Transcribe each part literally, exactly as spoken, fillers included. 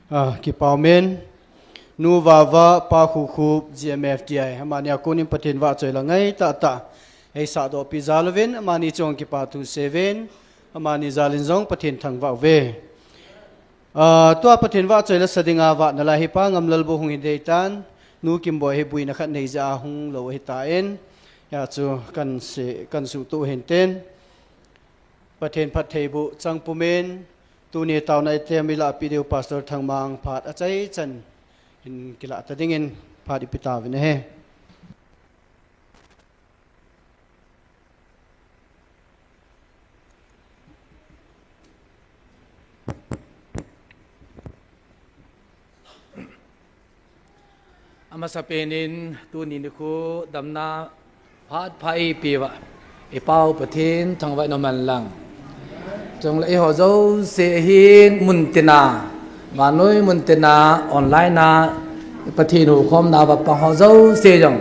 Ah, kipa umin, Nu Vava, Pa Khukhup, G M F T I, amani a konin Pathen vahchoi la ngai tahtah eisah doh pi jal uvin, amani chunga kipa thu seiyuvin, amani jal in jong Pathen thangvah uve. Ah, tua Pathen vahchoi la sa dinga vah nalai hi Pa Ngamlalbou hung hi deitan, Nu Kimboi hi buina khat nei jeh a hung lou ahitan, hia chu kan se, kan suhtup hintin. Pathen phattheiboh chang pumin, tuni taona item ilah pi diu Pastor Thangmang phat achaichan in kilah ta dingin phat ipi tauvin ahi. Amasapen in tuni nikho damna phat pha eipeuva, i Pa u Pathen thangvah in um hen lang. Chule eiho jouse hin muntina, vannoi muntina, online a Pathen hukhomna a pang ho jouse jong,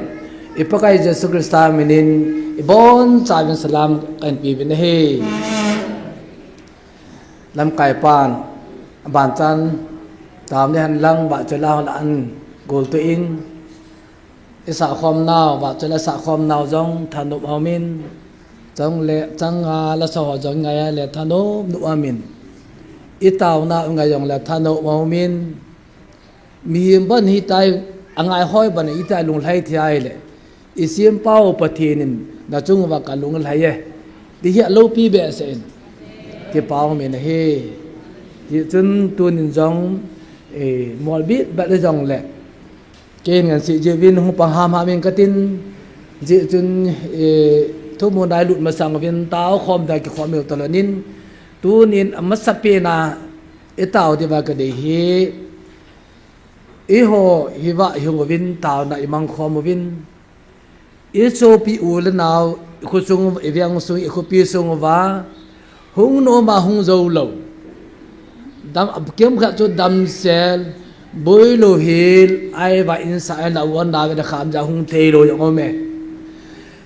i Pakai Jesu Christa minin ibonchauvin salam kahin peuvin ahi. Lamkai pan, abanchan, taona hen lang, vahchoi la hung la an gol tuh in, i sahkhom nau, vahchoi la sahkhom nau jong thanop aumin, chule changa la sa ho jong ngai a le thanop nop aumin, i taona u ngai jong le thanop aumin, Mihem ban hitai, angai hoi ban hitai lunglhai thei ahile, i Sempa u Pathen in nachung uva kalunglhai e, ti hi aloupi behseh in, kipa umin ahi. Hijeh chun tunin jong, eh, molbit bat le jongle, kei hin ngansi jeh uvin hung pang hamham ing katin, hijeh chun, eh, thumun a ilut masang uvin taokhom ding a kikhom u talon in, tunin amasapen a i tao diuva kadei hi, eiho hi vah hung uvin, taona imang khom uvin, i sopi u le nao, i khosung, i vengsung, i khopi sung uva hung nom a hung jou lou, dam, kimkhat chu damsel, boi louhel, ahivangin sa a la u a nao ve le kham jeh a hung thei lou jong um e.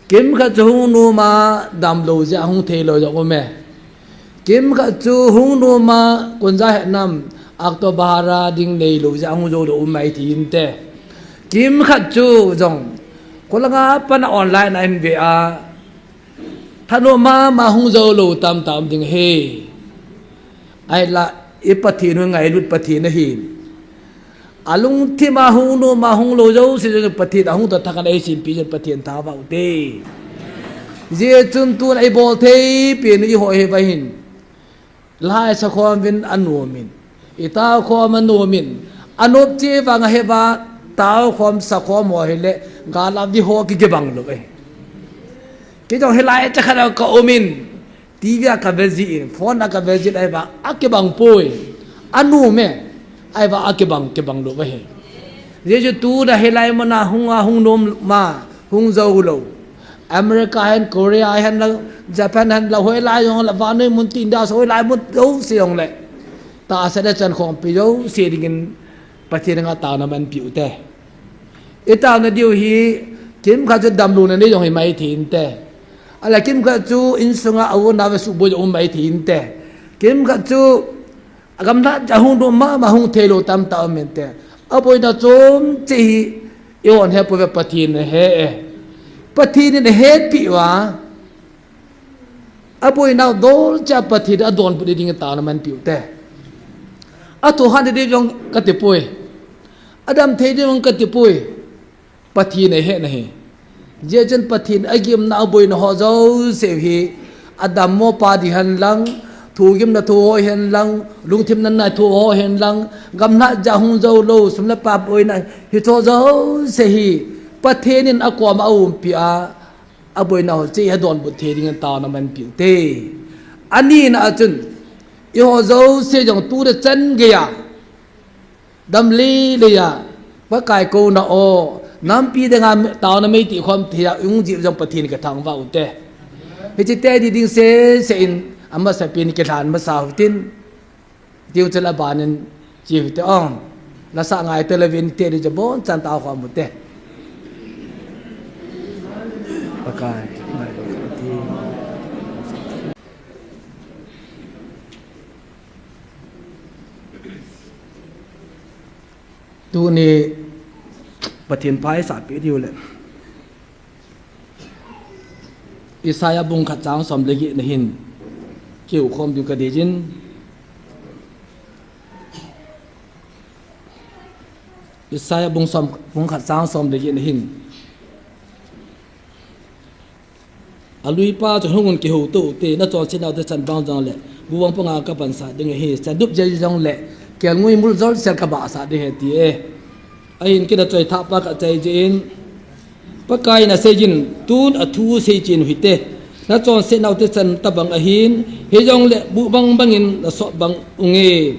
Kimkhat chu hung nom a damlou jeh a hung thei lou jong um e. Kimkhat chu hung nom a, koin ja het nam, auto bhara ding neilou jeh a hung jou lou um mai thei inte. Kimkhat chu jong, kholanga pat a online a hin ve a, thanom mama hung jou lou tamtah um ding ahi. Ahinla, i Pathen u ngailut Pathen ahi. Alungthim a hung nom a hung lou jouse jong Pathen ahung doh thak a eisimpi jeh in Pathen thangvah u hite. Hijeh chun tun a ibol thei pen u eiho hi vahin, la i sakhom uvin anom in, i taokhom anom in, anop cheh vang ahi va, taokhom sakhom ho hile, gal a vi ho kikibang lou e. Kei jong hilai a chakhat a ka um in, T V a kave jin, phone a kave jin, ahivang akibang poi. Anom e, ahivang akibang, kibang lou ahi. Hijeh chun tun a hilai mun a hung a hung nom a hung jou lou, America hen, Korea hen lang, Japan hen lang, hoilai jong le, vannoi mun tin da, hoilai mun jouse jong le, tahsa le chan khompi jouse dingin Pathen henga taona manpeh u hite. I taona diu hi, kimkhat chu damlouna nei jong hi mai thei inte. Ahile kimkhat chu insunga a u a nao ve suboi jong um mai thei inte. Kimkhat chu agamlhat jeh a hung nom mama hung thei lou tamtah um inte. Aboina chom cheh hi, eihon hepoi ve, Pathen in ahe e. Pathen in ahetpeh uva, aboina u dol cheh a Pathen in adonbut ding taona manpeh u hite. Athu hat ding jong kati poi. Adam thei ding jong kati poi. Pathen in ahe ahi. Hijeh chun Pathen in agimna aboina ho jouse hi, adammo pa ding hen lang, thugimna thu ho hen lang, lungthim natna thu ho hen lang, gamlhat jeh a hung jou lou, sum le pai boina hiche ho jouse hi, Pathen in akom a aumpi a, aboina ho cheh hi adonbut thei dingin taona manpeh u hite. Ani na a chun, eiho jouse jong tu le chan gei a, dam lele a, Pakai kouna o, nampi dinga taona mei tih khom thei a, hung jih jong Pathen in kathangvah u hite. Hiche teni ding sese in, amasapen in kilhan masa u hitin, tiu chun aban in chi u hite o. Lasa ngai tale uvin, teni chu abonchan taokhom u hite. Pakai. Tuni Pathen pha isah peh diu le Isaiah bung khat chang som le get na hin kihou khom diu kadei jin. Isaiah bung som, bung khat chang som le get na hin. Alui pa chu hung un kihouto ute, nachonset nau te chan bang jong le, bu bang panga kapansah ding ahi, chandup jeh jong le, kelngoi mul jolsel kabahsah ding ahi ati e. Ahin kei nachoi thah pa kachai jeh in, Pakai in asei jin, tun athu sei chen u hite, nachonset nau te chan tabang ahin, hijong le bu bang bangin nasop bang unge.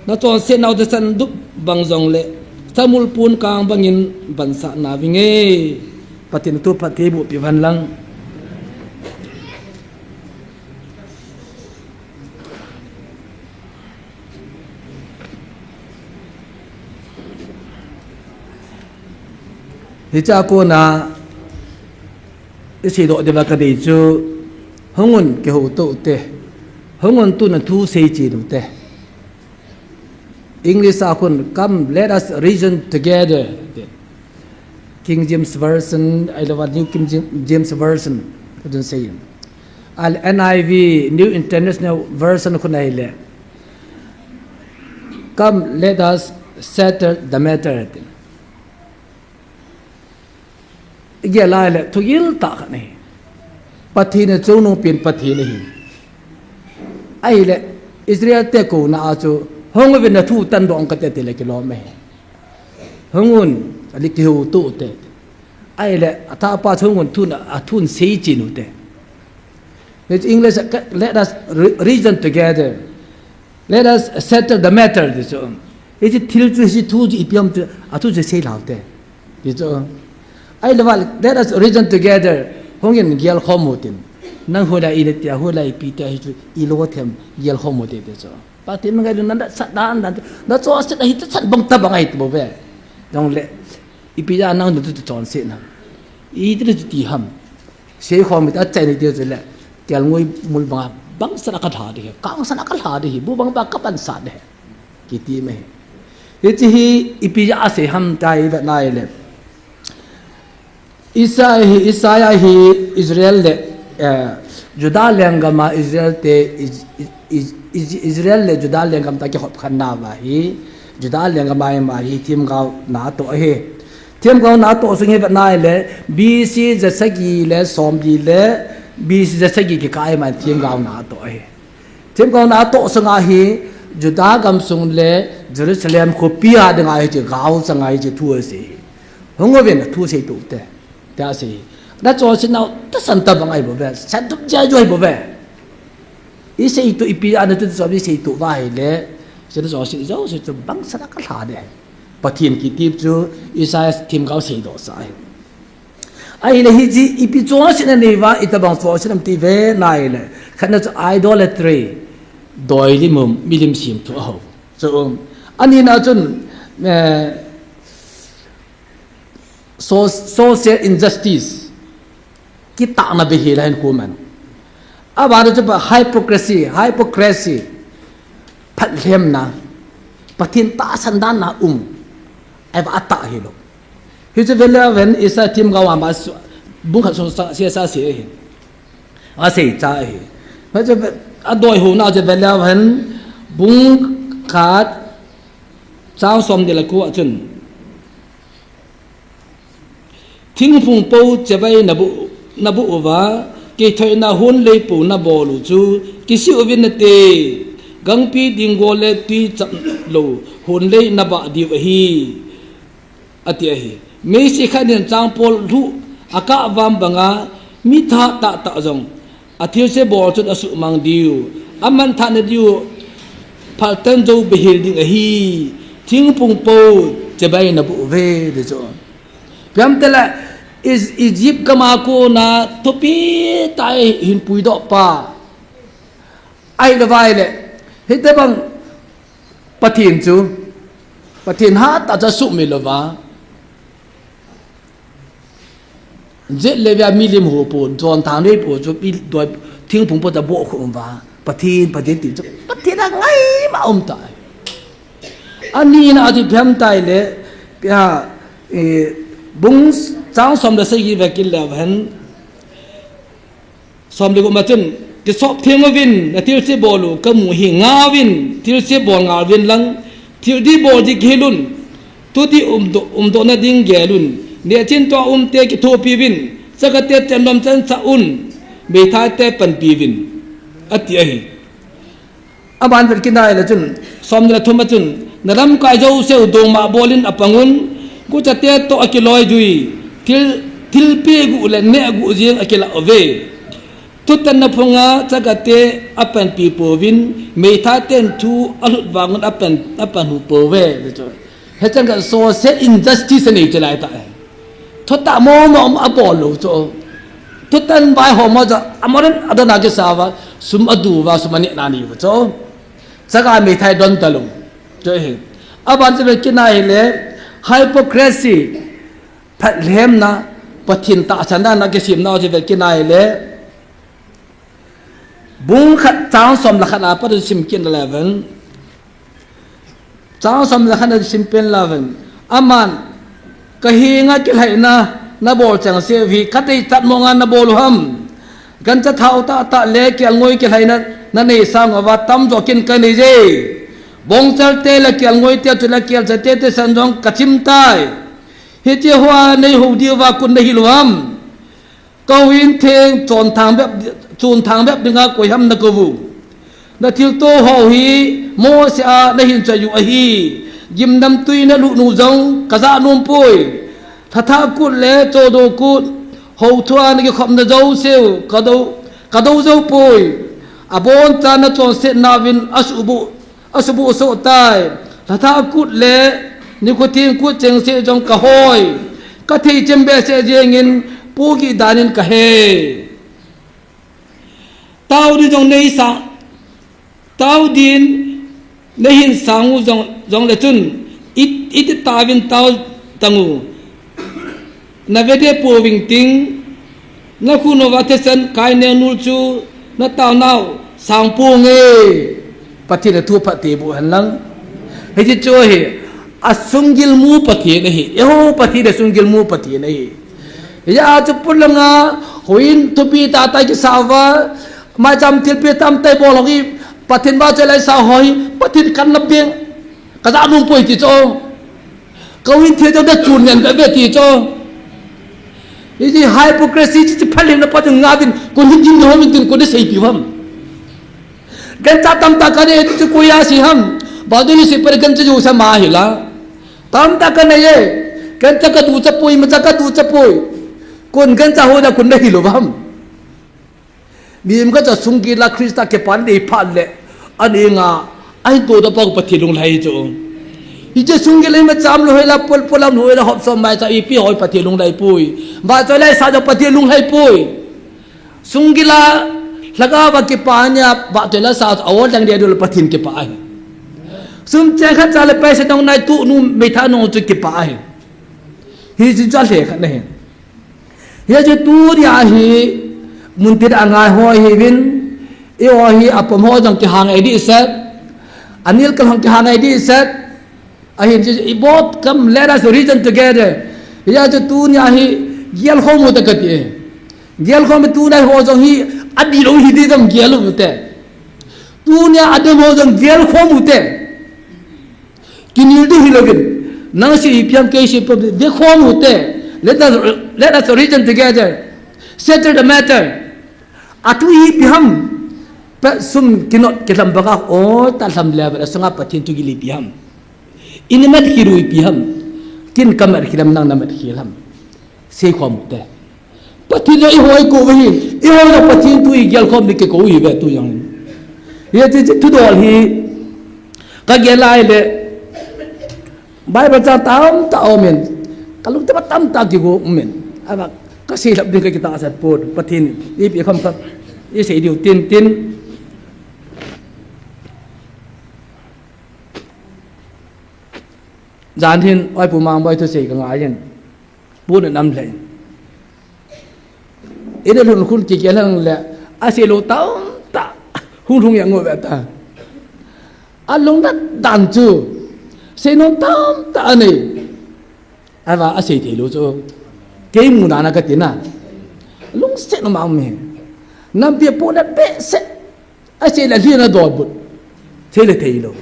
Nachonset nau te chandup bang jong le, chamul pun kang bangin bansah nauvinge. Pathen thu phatthei boh peh uvin lang. Hiche a kona isei doh diuva kadei chu, hung un kihouto ute, hung un tun athu sei chen ute. English a khun, "Come, let us reason together." King James Version, ahilouleh New King Jam-, James Version, kachun sei. Ahile N I V, New International Version khun ahile, "Come, let us settle the matter." Igel a ahile, thugil tah khat ahi. Pathen in achungnung pen Pathen ahi. Ahile, Israel te kouna a chu, "Hung uvin nathu tandoh ing kate," atile kilom ahi. "Hung un, ale kihouto ute." Ahile, athah pa chu hung un tun, athun sei chen ute. English, "Let us re-, reason together. Let us settle the matter," ti chu. Hiche thil chu, hiche thu chu ipi ham ti, athu chu sei lhaute. Ti chu. Ahilou va, "Let us reason together." Hung in gel khom u tin. Nang hoilai in tia, hoilai ipi tia, hichu ilo them, gel khom ute ti chu. Pathen ngailu nan da sat dan dan, nachonset ahi, tachan bang tabang ahi ti bou ve. Jong le, ipi ja nang tu tu chonset na. Iti le chu ti ham. Sei khom ita chai ni ti chu le, kelngoi mul banga, bang sana kalha ding ahi, kang sana kalha ding ahi, bu bang ba kapansah ding ahi. Kiti mai. Hiche hi ipi ja asei ham ti ivet na ahile, Isaiah hi, Isaiah hi Israel le, eh, Judah lenggam a Israel te, Is-, Is-, Is-, Israel le Judah lenggam te kikhop khen nauva hi, Judah lenggam a ima hi themgao na atoh ahi. Themgao na atoh sung hi vet na ahile, B C jasagi le somli le, B C jasagi kikah a ima themgao na atoh ahi. Themgao na atoh sunga hi, Judah gamsung le Jerusalem khopi a dinga hiche gao changa hiche thu asei. Hung uvin athu seito ute, tia asei. Nachonset nau tasan tabang ahi bou ve, chandup jeh ahi bou ve. Iseito ipi a nathu chu iseito uva ahile, nachonset jouse chu bang sana kalha ding ahi. Pathen kiti chu Isaiah themgao seidoh sa ahi. Ahile hiche ipi chonsetna nei uva, itobang chonsetna ham ti ve na ahile, khatna chu idolatry, doilim um, milim semthu aho. Chu, um, anina chun, eh, so-, social injustice, kitahna beihel a hin khu man. Abana chu pa hypocrisy, hypocrisy, phatlhemna, Pathen tahsan dan na um, ahivang atah hilou. Hichu vele ven Isaiah themgao a ama su-, bung khat sung sa, sia sa sia ahi. Asei cha ahi. Hichu ve-, adoi hou na chu vele ven bung khat chang somni le ko a chun. Thingphung po chibai nabu, nabu uva, kithoina hunlei po nabol u chu, kisih uvin nate, gangpi ding gol le tui chap lou, hunlei nabah diu ahi, ati ahi. Meisi khat in changpol lhuh, akah vam banga, mi tha tahtah jong, athilse bol chun asuhmang diu, amanthah na diu, phaltan jou beihel ding ahi, thingphung po chibai nabu uve, ti chu. Piam tela, Is-, Egypt gam a kona thupi tah a hin puidoh pa. Ahilou va ahile, hitobang Pathen chu, Pathen hatah chu asuhmil louva. Jet le via milim ho po, jon thang le po chu, pi doi thingphung po ta bohkhup uva. Pathen, Pathen ti chu, Pathen a ngai ma um tai. Ani na ati phiam tai le, pia, eh, bung chang som le sagi ve kit le hen. Som le gup ma chun, kisop theng uvin, na thilse bol u kamu hi ngah uvin, thilse bol ngal uvin lang, thil dih bol ding kihil un, tu dih umdoh, umdoh na ding gel un, neh chin tua umte kithopi uvin, chakate chan lom chan sa un, meithai te panpi uvin, ati ahi. Aban vet kit nai le chun, som le thum a chun, na lamkai jouse u dongma bol in apang un, guchate toh akiloi jui, thil, thilpeh guh le neh guh jeng akilah uve. Thutanna phunga chakate apanpi pouvin, meithai ten thu alhut vang un apan, apan hu pouve. Hichan khat social injustice anei chu lai tah. Thutah momo um abol lou chu. Thutan vaihom ho chu, amolen adon a kisa uva, sum adu uva, sum aneh na nei uva chu. Chaga meithai don talou. Chu hi. Aban chu vet kit nai le, hypocrisy, phatlhemna, Pathen tahsan dan a kisim nau chu vet kit nai le, bung khat chang som le khat a pat sim kit le ven. Chang som le khat a sim pen le ven. Aman, ka henga kilhaina na bol chengse u hi, ka deichat mong a na bol u ham. Gancha thao tah tah le kelngoi kilhaina na nei sang uva tamjo kin ka nei je. Bongchal te le kelngoi te chu le kelcha te thisan jong ka chim tai. Hiche hoa nei hou diu va kon na hil u ham. Ka houin theng chonthang bep, chonthang bep dinga koi ham na kou u. Na thilto ho hi Mose a na hin choi u ahi. Gimnamtui na lut nu jong ka ja nom poi. Lhathah kut le chodo kut, hou thua na kikhopna jouse u ka do, ka do jou poi. Abon chan na chonsetna uvin asuhbuh, asuhbuh soh tai. Lhathah kut le nikho theng kut chengse jong ka hoi. Ka thei chem behseh jeng in pohgih dan in ka he. Tao ding jong nei sa, tao din na hin sang u jong, jong le chun, i, iti tah uvin tao tang u. Na ve de pouving ting, na khut uva thisan kai neo nul chu na tao nau sang ponge. Pathen in thu phatthei boh hen lang. Hiche chu hi, asunggil mu Pathen ahi. Eiho Pathen asunggil mu Pathen ahi. Hijeh a chu pulanga, houin thupi tah tah kisa uva, maicham thilpeh tamtah bol ho hi, Pathen vahchoi laisah ho hi, Pathen kan na peng. Ka ja nom poi ti chu. Ka houin thil jong na chun ngen ve ve ti chu. Hiche hypocrisy chu, chu phatlhemna pa chu ngah uvin, kon hi din hom din kon na seipi u ham. Gancha tamtah ka nei ti chu koi a sei ham. Bible in asei phat gancha jouse ma hi la. Tamtah ka nei e. Gancha ka ducha poi, imacha ka ducha poi. Kon gancha ho na kon na hil u ham. Mihem khat chu asunggil a Christa kipa na nei phat le, aninga, ahin todoh pa Pathen lunglhai chu. Hiche sunggil a imacha um lou hela, pol pol um lou hela, hop som mai cha ipi hoi Pathen lunglhai poi. Vahchoi laisah jong Pathen lunglhai poi. Sunggil a lhagao va kipa nia, vahchoi laisah a ol dang dia dul Pathen kipa ahi. Sum cheng khat cha le paisa dong nai tu nu meithai nung chu kipa ahi. Hiche chu alhe khat na hi. Hiche tunia hi, muntin a ngai ho hiuvin, eiho hi apom ho jong kihang ei dihset, anilkal hong kihang ei dihset, ahin chu, i both come, let us reason together. Hiche tunia hi, gelkhom u te kati. Gelkhom u tunia ho jong hi, adih lou hi di jong gel u te. Tunia adem ho jong gelkhom u te. Kinel ding hilouvin. Nang sei ipi ham kei sei ipi ham, vekhom u te. Let us, let us reason together. Settle the matter. Athu ipi ham. Pet sum kinot kilham banga ol tah lham le vel a sunga Pathen thu gil ipi ham. Ina mat khel u ipi ham. Ken ka mat khel ham nang na mat khel ham. Seikhom u te. Pathen jong ihoi kou u ahi, ihoi jong Pathen thu igelkhom ding kikou u ahi ve tu jong. Hiche, hiche thudol hi, ka gel lai le, Bible chang tamtah aum in, ka lungthim a tamtah kigo um in. Ama, ka seilhap ding ka kitahsan pon, Pathen in, ipi kham kham, isei diu tin tin. Jan hin, oi Pu Mangboi thusei ka ngai in. Pon in am lheh in. Ina lhun khun kikei lang le, asei lou tamtah, hung lhung jeng u ve ta. Alungnat dan chu, Seinom tamtah anei. Ahivang asei thei lou chu. Kei muna na kati na. Lungset nom a um e. Nampi apohna behseh. Asei le lhina dotbut. Thei le thei lou.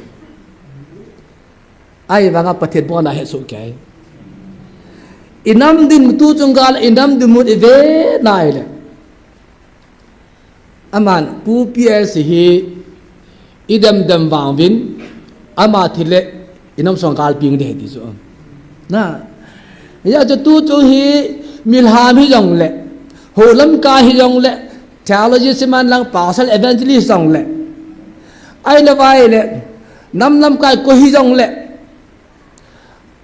Ahivanga Pathen pona hetsoh kei. Inam dinmun tuchung gal, inam dinmun ive nai le. Aman, Pu P S hi idem dem vang uvin, ama thi le inam sung gal ping ding ahi ti chu. Na, hijeh chun tuchung hi milham hijong le, holamkai hijong le, theology siman lang pastor evangelist jong le, ahile vai le, nam lamkai koi hijong le,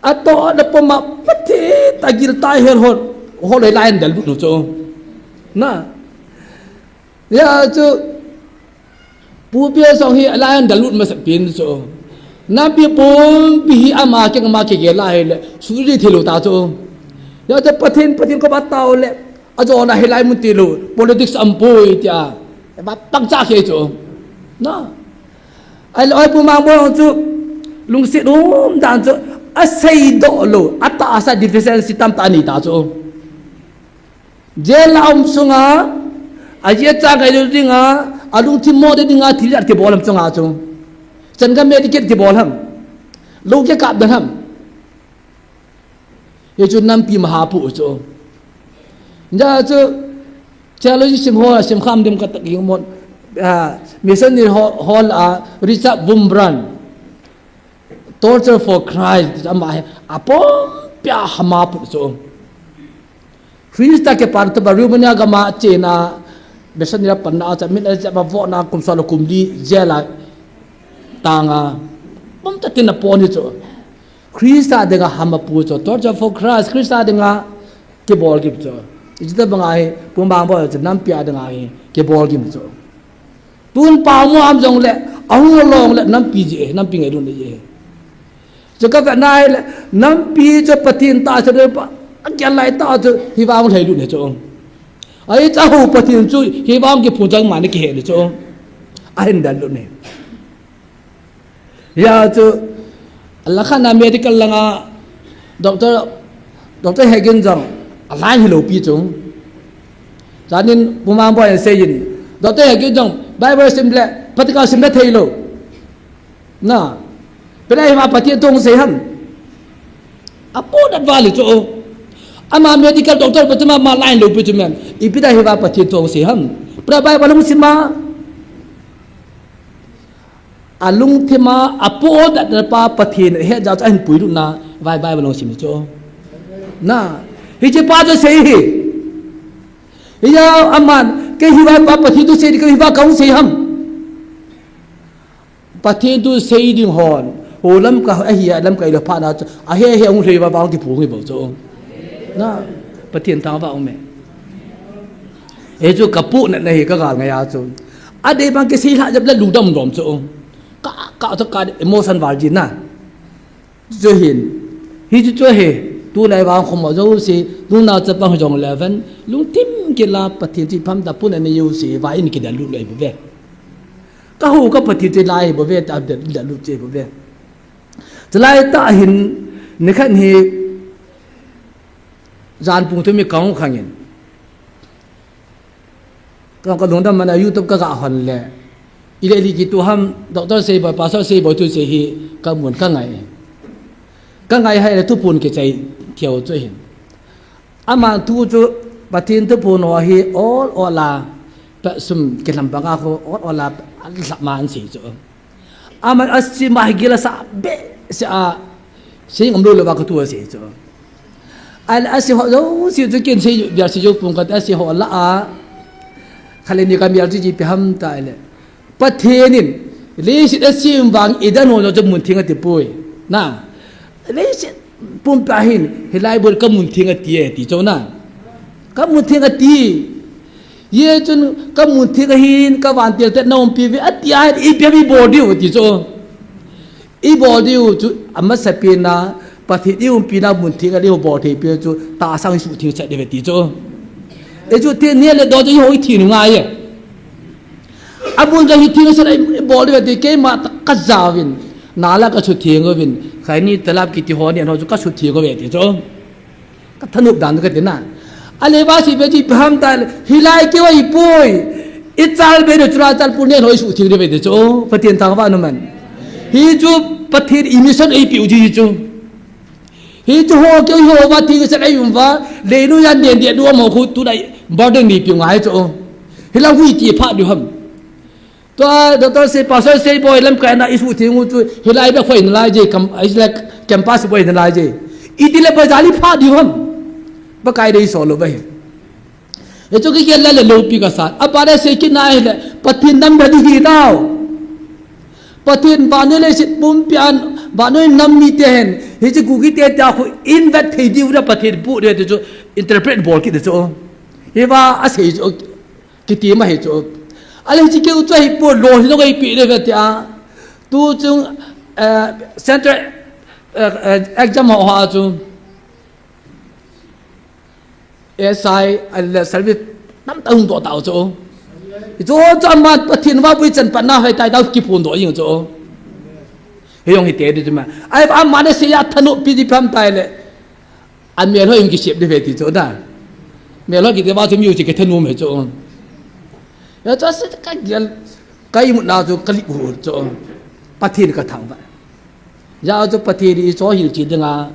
atoh na puma Pathen tah gil tah hel hol, hol lai in del lut nu chu. Na. Hijeh chun, Pu P S jong hi lai in del lut masa pen chu. Nampi pumpi hi ama keng ama keng gel a hile, suri thei lou ta chu. Hijeh chun Pathen, Pathen koma tao le, ajona hilai mun ti lou, politics aum poi tia. Eva pangcha kei chu. Na. Ahile oi Pu Mangboi chu lungset um dan chu asei doh lou, atahsa deficiency tamtah anei ta chu. Jail a um sunga, ajeh cha ngai lou dinga, alungthim mo de dinga, thil jat kibol ham chunga chu. Chan ka medicate kibol ham. Lou kikap dan ham. Hichu nampi maha pu chu. Hijeh chun theology sim hol, sim kham dim kati kit mo, ah, missionary hol, hol a Richard Wurmbrand. Torture for Christ, ama hi apumpi a hama pu chu. Christa kipana toh Romania gam a chena, missionary panna a cha, min a cha ba vona kum som le kum li jail a tanga. Pumtah tin a pon hi chu. Christa dinga hama pu chu, torture for Christ, Christa dinga kibol gim chu. Ijeh ita banga hi, Pu Mangboi chu nampi a dinga hi, kibol gim chu. Tun pao mo am jong le, ahung long le, nampi ji e, nampi ngailutna ji e. Chu ka vet nai le, nampi chu Pathen tah chu, a kian lai tah chu, hivang lhai lut ne chu. Ahi cha hu Pathen chu, hivang kiphun chang ma ni kihe ni chu. Ahin del lut ne. Hijeh chun, alakhan a medical langa, Doctor, Doctor Hagin jong, alai hilou pi chu. Janin, Pu Mangboi in seiyin, Doctor Hagin jong, Bible sim le, practical sim le thei lou. Na, pera ima Pathen thu sei ham. Apohnat vale chu. Ama medical doctor pa chu ma, ma line lou pi chu men. Ipi dia hiva Pathen thu sei ham. Pera Bible hung sim a. Alungthim a, apohnatna pa Pathen, he jat chu ahin puilut na, vai Bible hung sim chu. Na, hiche pa chu sei hi. Hijeh a aman, kei hiva pa Pathen thu sei di, kei hiva kahung sei ham. Pathen thu sei ding hon, ho lamkai, ahi a lamkai lou phat na chu, ahe he hung lhei va vang kiphung hi bou chu. Na, Pathen thangvah um e. Hichu kapohnatna hi kagal ngai a chu. Adei bang kisei lhah jep le lungdam dom chu. Ka, ka chu ka emotion val jin na. Chu hin. Hichu chu hi. Tulai vang khom jouse, tuna chapang jong le ven. Lungthim kila Pathen chu ipi ham da pohnatna jouse, va in kidel lut lou ahi bou ve. Kahu ka Pathen chu lai ahi bou ve, ta del, del lut chu ahi bou ve. Chulai tah hin, nikhat hi, jan pung thum hi kahung khangin. Ka, kalungdam man a YouTube kaga hon le. Ile li kitu ham, Doctor Seiboi, Pastor Seiboi thu sei hi kamun kangai. Kangai hile thuphon kichai theiu chu hin. Aman thu chu Pathen thuphon ho hi ol ol a, pet sum kilam banga ho ol ol a, alhah man sei chu. Aman asim a hi gil asa behseh a, sei ngam lou lou va kathu asei chu. Ahile asei ho jouse chu ken sei, bia sei jou pung kate asei ho lah a. Khat le ni kamel chu ipi ham tile. Pathen in, leiset asem vang i dan ho jong chu mun theng ati poi. Na, leiset pumpi a hin, hilai bou kamun theng ati e, ti chu na. Kamun theng ati. Hijeh chun kamun theng ahin, ka vantil te na umpi uve, ati a, ipi ham ibol diu, ti chu. Ibol diu chu, amasapen a, Pathen i umpina mun theng a, ibol thei pen chu, tahsa hung suhtheng chet diu ve ti chu. Hichu theng neh le doh chu eiho ithi u ngai e. Amun jong hi theng sel a ibol diu ve ti keima ta kajaovin. Nala ka sutheng uvin, khaini talap kiti ho ni ho chu ka sutheng uve ti chu. Ka thanop dan ka ti na. Ale ba si be ji paham ta, hilai keu ahipoi. I chal be de chura chal pu ne ho i sutheng de ve ti chu. Pathen thangvah in um hen. Hi chu Pathen i mission eipiu ji chu. Hi chu ho keu ho va theng sel ei um va. Leinu yan den de du mo khu tu dai burden ni piu ngai chu. Hilang hui ti pha du ham. Tua, Doctor Sei, Pastor Sei boi lamkai na i sutheng u chu, hilai ba khoi nalai je, kam, ai le campus boi nalai je. Iti le ba jali pha di ham. Ba kai dei so lo ba hi. E chu kei kei la le lo pi ka sa. A ba de sei ki na hi le, Pathen nam ba di hi nau. Pathen ba ne le sit pum pian, ba ne nam ni te hen. Hi chu ku ki te ta khu in vet thei di u da Pathen pu de chu interpret bol ki de chu. Hi ba a sei chu. Kiti ma hi chu. Ale chi keu chu hi po lo hi lo kai pi le ve tia. Tu chung, eh, center, eh, eh, exam ho ha chu. S I, ale service nam ta hung to ta chu. Chu chu ama Pathen va pui chan pa na hai tai dau ki phun do ing chu. Hi yong hi te di chu ma. Ai ama ne se ya thanu pi di pam tai le. A mel ho in kisep de ve ti chu da. Mel ho kiti ba chu mi u chi ke thanu me chu. Ya chu se ka gel, ka imut na chu ka li u chu. Pathen ka thangvah. Ya chu Pathen i chu hil chi dinga.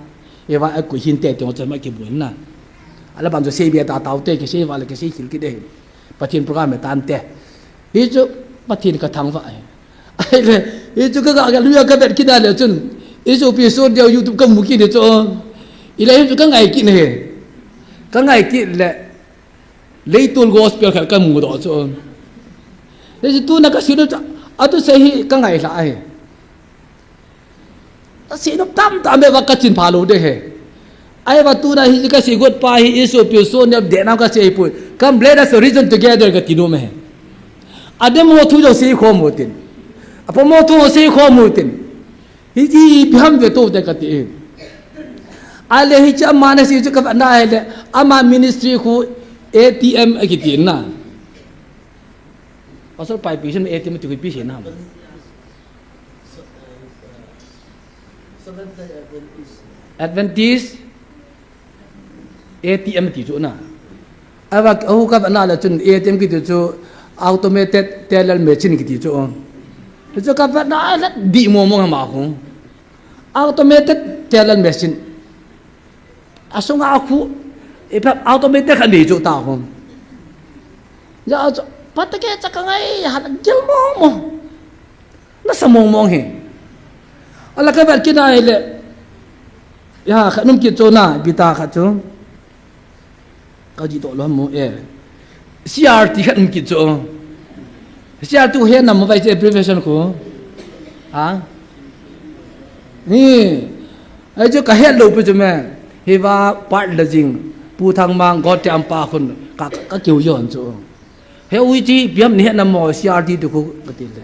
E va a ku hin te te chu ma ki bun na. Ala ban chu sei be ta tau te ki sei va le ki sei hil ki de. Pathen program e tan te. Hi chu Pathen ka thangvah e. Ai le, hi chu ka ga ga lu ya ka vet kit a le chun. I chu pi so dia YouTube ka mu kit de chu. I le hi chu ka ngai kit ne. Ka ngai kit le. Leitul gospel khat ka mu do chu. Hi chu tu na ka si do chu. A tu sei hi ka ngai hla ai. Ka si nop tam tam be va ka chin pha lo de he. Ai va tu na hi ka si got pa hi i so pi so ne de na ka si pui. Come let us reason together ka ti no me. A de mo thu jo si kho mo tin. A po mo thu si kho mo tin. Hi ji bi ham ve to te ka ti. A le hi cha ma na si chu ka va na he le. Ama ministry khu A T M a ki ti na. Pastor pai pi sin A T M ti khu pi si na. Adventist A T M ti chu na. Ava, ahu ka na la chun A T M kiti chu automated teller machine kiti chu. Chu ka na la di mo mo ma khu. Automated teller machine. Asunga khu, e pa automatic khan dei chu ta hom. Ya chu, pa ta ke cha ka ngai, ha gil mong mong. Na sa mong mong he. Ala ka vet kit na le. Ya, kha num kit chu na, bi ta kha chu. Ka ji to lo mo e. C R T khat um kit chu. C R T he nam mo vai che abbreviation khu. Ha? Ni. Ai chu ka het lo pu chu me. Hi va part la jing. Pu Thangmang got te am pa khun ka, ka kiu yon chu. He ui chi biam ni het nam mo C R T tu khu ka ti le.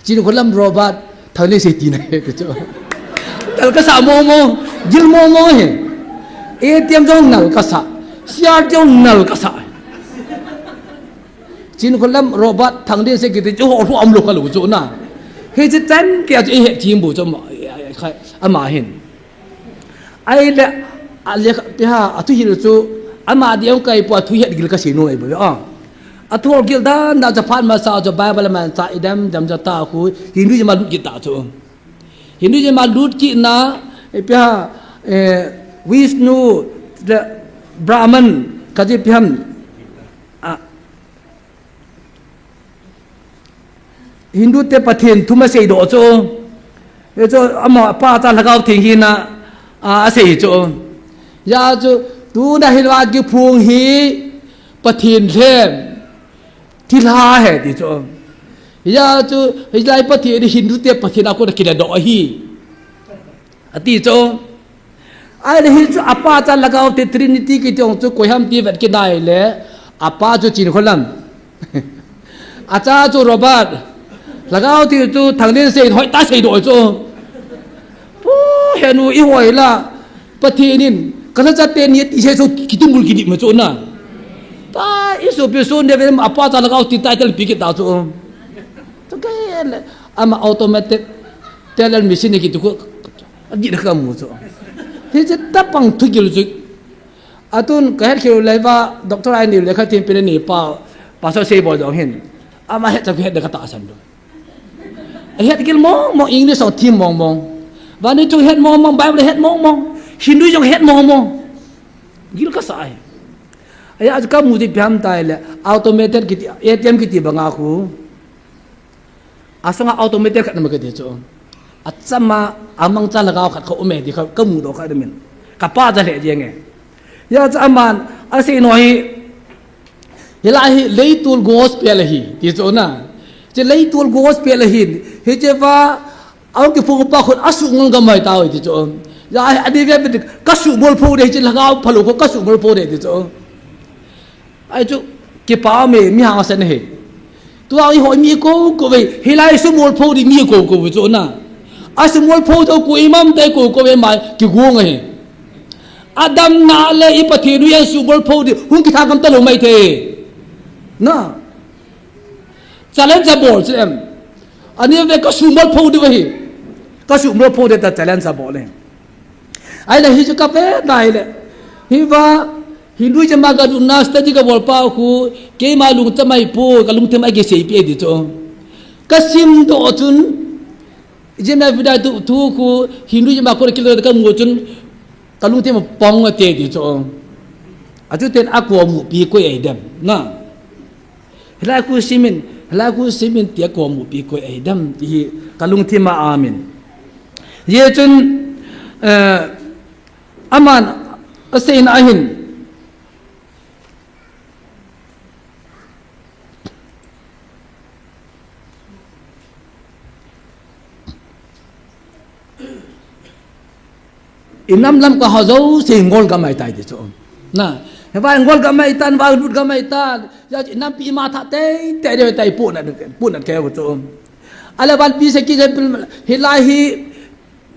Chinkholam Robert, Thanglinsei tina he, ti chu. Nal kasa mo mo, gil mo mo he. A T M jong nal kasa, C R T jong nal kasa. Chinkholam Robert, Thanglinsei kiti chu ho, ho am lo ka lo chu na. He chi chan ke chu he chi bu chu ma, ama hin. Ai le, a le, pi ha, a thu hil chu, ama di ang kai po a thu het gil ka si nu ai bo, a. A thu gil dan dan cha phan ma sa cha Bible man cha idam dam cha ta khu, Hindu ma lut kit ta chu. Hindu ma lut kit na, e pi ha, eh, Vishnu, the Brahman, ka ji pi ham, a, Hindu te Pathen thu ma sei do chu. Ye chu ama pa cha Lhagao Theng hi na, a, a sei chu. Ya chu, tu na hin va ki phung hi Pathen lhem. Thilha he ti chu. Ya chu, hilai Pathen hi Hindu te Pathen a ko na ki da do hi. A ti chu. Ai le hi chu a pa cha Lhagao Theng Trinity kiti ong chu koi ham ti vet kit nai le. A pa chu Chinkholam. A cha chu Robert. Lhagao Theng chu Thanglinsei hoi ta sei do chu. Pu he nu i hoi la. Pathen in. Ka la cha te ni ti se chu ki tu mul ki di ma chu na. Ta i su pi su ne ve a pa cha Lhagao Theng title pi kit ta chu. Chu ke le. Ama automatic. Teller machine kiti khu, adih kamu chu. Hiche tapang thugil chu. Atun kahet khel leh va, doctor a nei le kha tin pin nei pa, pastor sei bol jong hin. Ama het cha het de katahsan do. Ahet gil mong mong, English jong thim mong mong. Vannoi thu het mong mong, Bible het mong mong. Hindu jong het mong mong. Gil kasa ahi. Ahi, achu kamu chu ipi ham itile, automated kiti, A T M kiti banga khu. Asunga automated khat na ma kati chu. Achama amangcha lhagao khat kho ume ti kha kamu doh kha de min. Kapa ja lheh jeng e. Hiche aman asei nom hi, hilai hi leitol gospel ahi ti chu na. Hiche leitol gospel ahin. Hiche va ahung kiphong pa khun asuh ngol gam mai tao ti chu. Hiche hi adi ve ve kasuh bol pho de hiche lhagao phalou kho kasuh bol pho de ti chu. Ahi chu, kipa me, mi hangsan ahi. Tua iho mi ko ko ve, hilai sumol pho di mi ko ko ve chu na. Asumol pho to ko imam te ko ko ve mai, kigong ahi. Adamna le i Pathen u asumol pho di, hung kithang kam talou mai the. Na. Challenge abol chu em. Ani ve kasumol pho di ve hi. Kasumol pho di ta challenge abol le. Ahile hichu kave nai le. Hiva, Hinduism a kaduna study kabol pa khu, keima lungcham ahi poi, kalungthim a kiseipi ahi ti chu. Kasim doh chun, Jim F. Dai tu, thu khu, Hinduism a khu kilo kamu chun, kalungthim apong ate ti chu. Achu ten akomupi koi ahi dem, na. Hilai khu simin, hilai khu simin tia komupi koi ahi dem, ti hi kalungthim a amin. Hijeh chun, eh, aman aseina ahin. Inam lam kaho jouse ngol gam ahitai ti chu. Na, hiva ngol gam ahitan, va lut gam ahitan. Hijeh chun inampi ima tha tei, tei dei tai puna, puna keu chu. Ahile vanpi se ki je hilai hi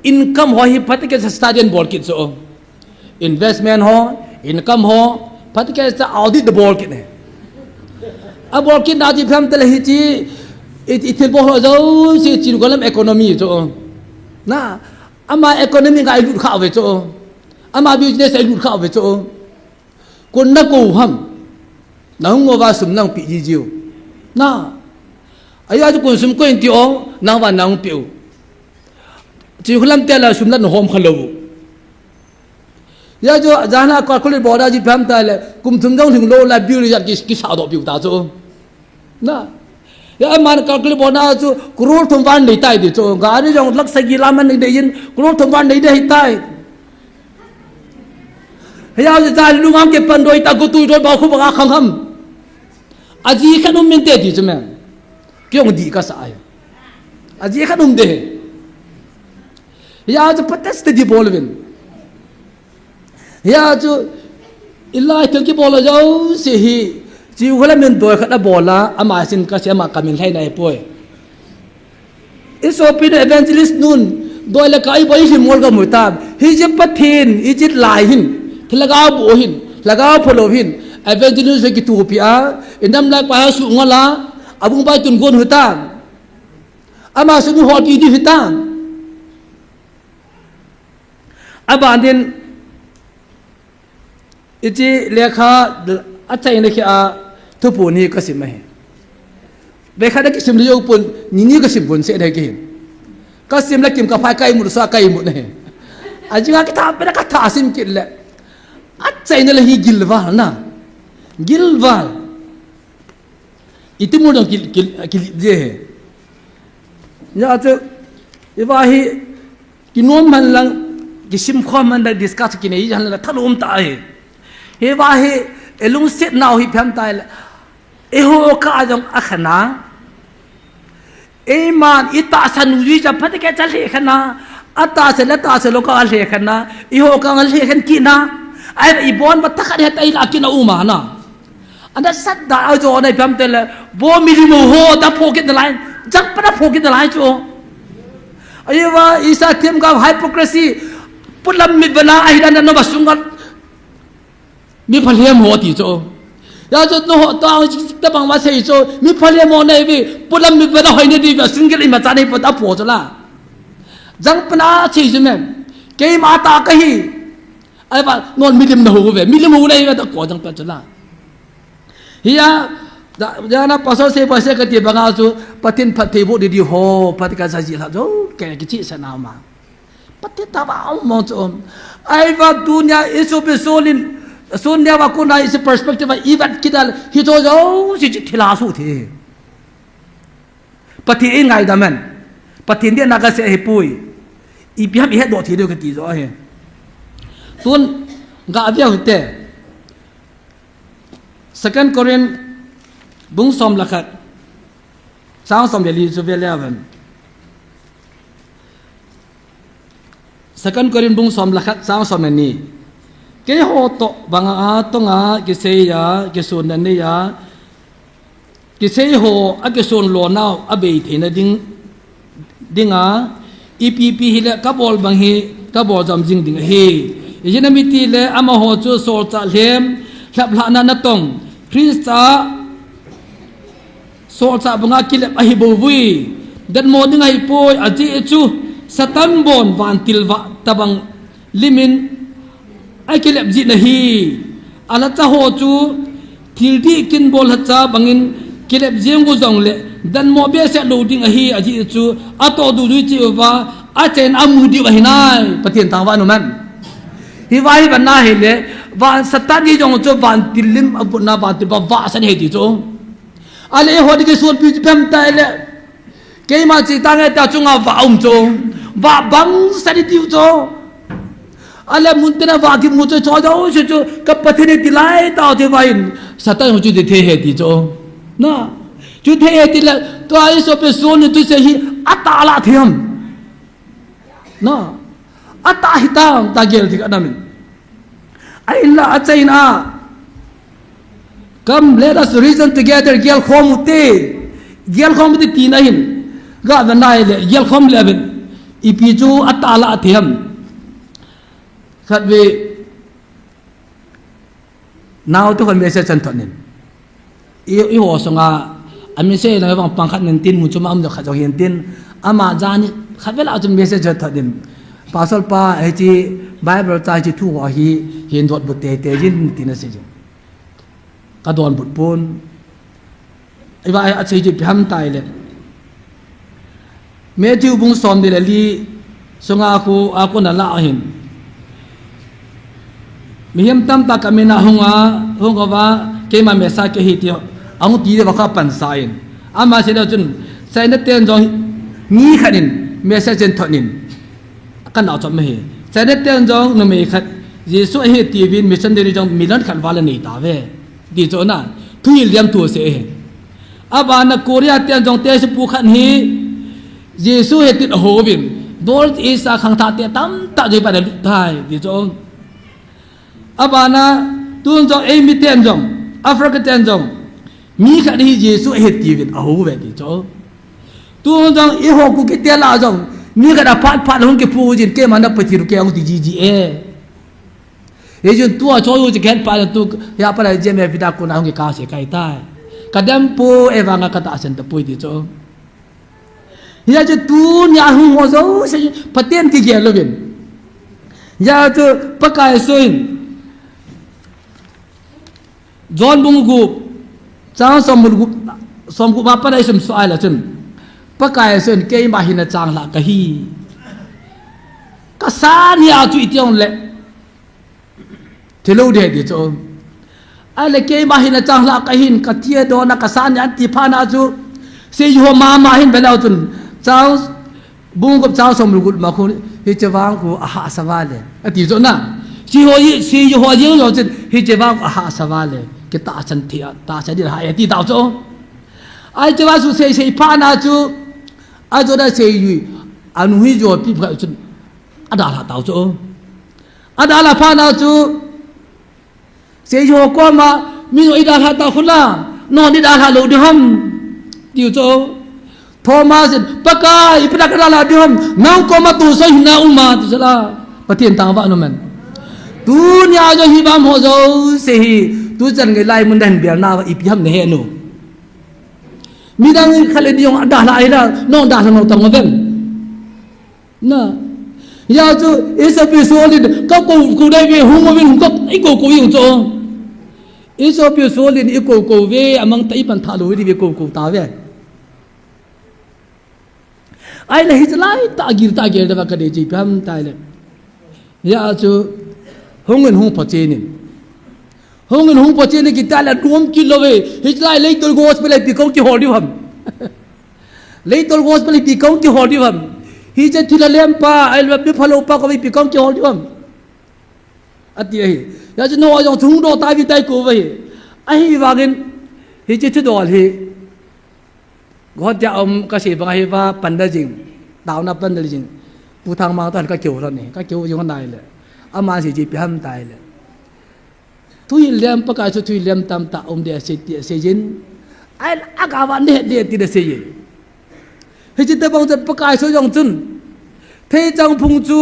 income ho hi phatecha study bol kit chu. Investment ho, income ho, phatecha audit bol kit ne. Abol kit na ti pham tele hiche, i, i thil bol ho jouse Jerusalem economy chu. Na, ama economy ga ilut kha ve chu. Ama business ilut kha ve chu. Kon nakou ham. Nahung uva sum nahung pe jiu. Na. Ahi a chu kon sum koi in ti o, nang uva nahung pe u. Chu khu lam tele sum la nahom kha lou. Hijeh chun jana calculate bol da ji pham tele, kum thum jong lhing lou la bill jat ki, kisa doh piu ta chu. Na. Hijeh a man calculate bol na chu, crore thum val nei tai ti chu. Gari jong lakh sagi la man nei dei in, crore thum val nei dei tai. Hijeh a chu cha lung ang ke pan doi ta gu tui doi ba khu ba khang ham. Aji khat um min te ti chu me. Kei jong di kasa ahi. Aji khat um de. Hijeh a chu phatecha di bol vin. Hijeh a chu, hilai thil kibol jouse hi, chu khu la min doi khat abol a, ama sin kasei ama kamin lhai nai poi. I sopi nu evangelist nun, doi le kai bol hi mol ga mu ta. Hiche Pathen, hiche lai hin, thil lhagao boh hin, lhagao phalou hin, evangelist ve kitupi a, inam lai pa ha su ngol a, abung bai tun gon hu ta. Ama su nu hol pi di hi ta. Aban din, hiche lekha achaina khi a thupu ni kasim ahi. Lekha da kisim lou pon, ni ni kasim pon se da kihin. Kasim la kim kaphai kaimut sa kaimut ahi. Ajing a kitha pe da katha sim kit le. Achaina le hi gilval na. Gilval. Iti mu dong kil, kil, kil je he. Hijeh a chu, hiva hi, kinom man lang, kisim khom man lang, discuss kinei jan lang, thalom ta ahi. Hiva hi, ilungset nau hi pham tai le, eiho kah a jong akha na. Eiman, itahsan u ji cha phatecha lhekhen na. Atahsan le tahsan lou kah a lhekhen na. Eiho kah a lhekhen kit na. Ahi, ibon ba takhat het ai la kit na uma na. Ana sat da a jo na ipi ham tile, bo milim ho da pho kit nalai, jak pa da pho kit nalai chu. Ahi va, isa thim ka hypocrisy, pulam mit vana ahi dan na ba sunga, mi phalhem ho ti chu. Ya chu no ho to ang chik chik ta bang ma sei chu, mi phalhem ho nei vi, pulam mit vana hoi nei di va single ima cha nei pa da pho chu la. Jang pana chi ju men. Keima tah kahi. Ai ba non milim na hu ve. Milim hu na hi ve ta ko jang pa chula. Hiya, da, da na pasal se ba se ka ti banga chu, Pathen phat thei bo di di ho, phat ka sa ji la jo, ke ki chi sa na ma. Pathen ta ba um mo chu um. Ai va dunia isu pe solin, sun dia va kuna isi perspective va ivat kidal, hi jo jo, si chi thila su thi. Pathen in ngaidam hen. Pathen dia na ka se hi pui. Ipi ham i het do thi do ka ti jo hi. Tun, ga via hute. Second Corinth bung som le khat, chang som le li chu ve le aven. Second Corinth bung som le khat, chang som le ni. Keiho toh banga a tonga kisei a, kisun na nei a, kisei ho a kisun lo nau a bei theina ding dinga, ipi ipi hile ka bol bang hi ka bol jam jing ding ahi. Ijeh inem itile amaho chu solchah lhem, lhaplhahna natong, Christa solchah banga kilep ahi bou vui. Datmo ding ahi poi, ajeh chu Satan bon vantil vah tabang limin akilep jih na hi. Alhacha ho chu thil dih kin bol lhacha bangin kilep jeng u jongle, datmo behseh lou ding ahi, ajeh chu atoh duh dui cheh uva, achen amu diu ahi nai, Pathen thangvah in um hen. Hi va hi va na hile, van Satan hi jong chu vantil lim abutna vantil va vahsa ahi ti chu. Ale ho di ke suan pi pem ta le. Keima chi ta nge ta chunga va um chu. Va bang sa di tiu chu. Ale mun tena va ki mu chu cho jo chu chu ka Pathen ti lai ta te va in. Satan chu ti the he ti chu. Na. Chu the he ti le to ai so pe so ni tu se hi ata la thiam. Na. Ata hi ta ta gel ti ka namin. Ahinla achaina. Come, let us reason together. Gel khom u te. Gel khom u te tina hin. Ga ve nai le, gel khom le aven. Ipi chu atala athem. Khat ve. Nau tu khan message chan thot nin. I, i ho sunga, a message na vang pang khat nin tin, mun chu ma um khat jong hin tin. Ama jani, khat ve la chun message chan thot nin. Pastor pa, hichi Bible cha hichi thu ho hi, hin dot but te te jin tin a si jin. Ka donbut pon. Iva a sei chu ipi ham tile. Matthew bung som ni le li sunga khu a kona la ahin. Mihem tamtah ka mina hunga, hung uva, keima Messiah kahi ti, ahung ti uva kha pansa in. Ama sei le chun, China ten jong mi khat in, message in thot in. Ka nau chom hi. China ten jong numei khat Jesu ahi tiuvin missionary jong million khat val anei tauve. Ti chu na, thuhil liam thu ase ahi. Abana Korea ten jong te sipu khat hi Jesu ahi tin ahouvin. North East a khangthah te tamtah jong ipa le lut tai. Ti chu. Abana tun jong eimi ten jong, Africa ten jong, mi khat hi Jesu ahi tiuvin ahouve ti chu. Tun jong eiho Kuki te lah jong, mi khat aphat phat hung kipu jin keima na Pathen kei hung ti jiji e. Hijeh chun tua choi u chi khen pa tu, ya pa la J M F da kuna hung kikase kai tai. Ka dem pu e vanga ka tahsan tapoi ti chu. Hijeh chun tunia hung ho jouse Pathen kigel louvin. Hijeh chun Pakai soin. John bung gup, chang som gup, som gup a pat a i sim suh a ahile chun, Pakai soin keima hi nachang lhah kahi. Ka san hi a chu iti jongle, thilou ding ahi ti chu. Ahile keima hi nachang lhah kahin, ka thi a dona ka san hi ati phat na chu, sei ho mama hin ve leu chun, chang Bung gup chang som le gup ma khu, hiche vang khu ahahsa vale. Ati jo na. Sei ho i, sei ho jeng jo chun, hiche vang khu ahahsa vale. Kitahsan thei a, tahsan ding ahi ati tau chu. Ahi hiche vang chu sei sei phat na chu. Ajo da sei jui. Anu hi jo pi phat chun. Adalha tau chu. Adalha phat na chu. Sei ho koma, mi jong idalha ta khula, non idalha lou ding ham. Tiu chu. Thomas in, Pakai, ipi dia kadalha ding ham, nang koma tu sei hina uma, ti chu la. Pathen thangvah in um hen. Tunia jong hi bang ho jouse hi, tuchan ngai lai mun dan bial na ipi ham nahe nu. Midang khat le ni jong adalha ahi la, non dalha nom tang uvem. Na. Hijeh chun, Esopi Saul in, ka kou, kou dai ve, hung uvin, hung ka, i kou kou u chu. Esopi Saul in, i kou kou ve, amang tah a i pan tha lou di ve, kou kou ta ve. Ahile, hiche lai tah a gil tah a gel deuva ka dei chu ipi ham itile. Hijeh chun, hung in hung phachen in. Hung in hung phachen in kiti le nom kit lou ve. Hiche lai leitol gospel a ipi kahung kihol diu ham. Leitol gospel a ipi kahung kihol diu ham. Hiche thilha lempa, ahilou le mi phalou pa koma ipi kahung kihol diu ham. Ati ahi. Hijeh chun nangho jong chu hung doh tauve ti i kou u ahi. Ahivangin, hiche thudol hi. Gottia um kasei bang ahi va pan da jing. Taona pan da jing. Pu Thangmang toh ka kihou lhon e. Ka kihou jing lhon ahile. Aman asei chu ipi ham itile. Thuhil lem Pakai chu thuhil lem tamtah um ding asei ti asei jin. Ahile aga va ne de ti asei e. Hiche tobang chun Pakai chu jong chun. Theichang phung chu.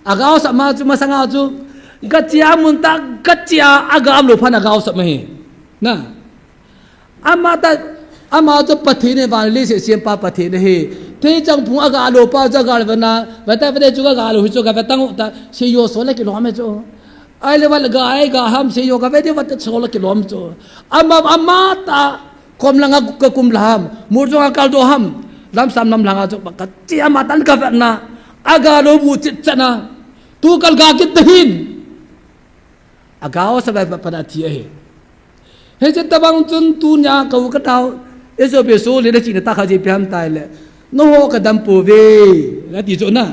Agaosap ma chu masanga chu. Gachea mun tah gachea agam lou phat in agaosap ma ahi. Na. Ama tah, ama chu Pathen ahi, van le leiset sempa Pathen ahi. Theichang phung aga lou pa chu aga lou vena, veta vete chu aga lou hi chu ka vetang u ta, seijo sol a kilom e chu. Ahile val ga ai ga ham seijo ka vete vata sol a kilom chu. Ama, ama tah, kom langa ka kum lha ham, mur jong a kal doh ham, lamsam lam langa chu, ka chi ama tah in ka vetna, aga lou bu chit chana, tu kal ga kit tahin. Agaosap a pat a thi ahi. Hiche tobang chun tunia ka u ka nao, Esopi Saul in achena tah khat chu ipi ham itile. Nangho ka dam pouve, ati chu na.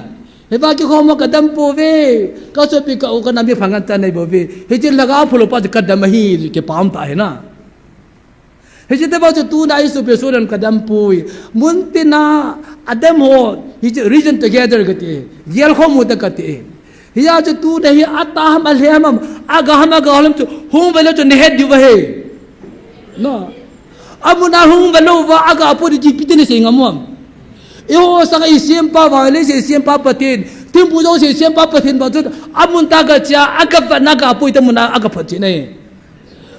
Hiva kikhom ho ka dam pouve, ka sopi ka u ka nao mi phangan chan nei bouve. Hiche lhagao phalou pa chu ka dam ahi, kipah um tah ahi na. Hiche tobang chu tuna Esopi Saul in ka dam poi. Mun tina adam ho, hiche reason together kati. Gelkhom u te kati. Hijeh chun tuna hi atah ham, alhem ham, aga ham, aga lou ham chu hung ve leu chun nahet diu ahi. Na. Amun a hung ve lou va aga poi ti ipi tin nasei ngam u ham. Eiho sanga isempa, van le leiset sempa Pathen, thingphung jouse sempa Pathen bang chun, amun tah gachea, aga vetna aga poi ti mun a aga phachen ahi.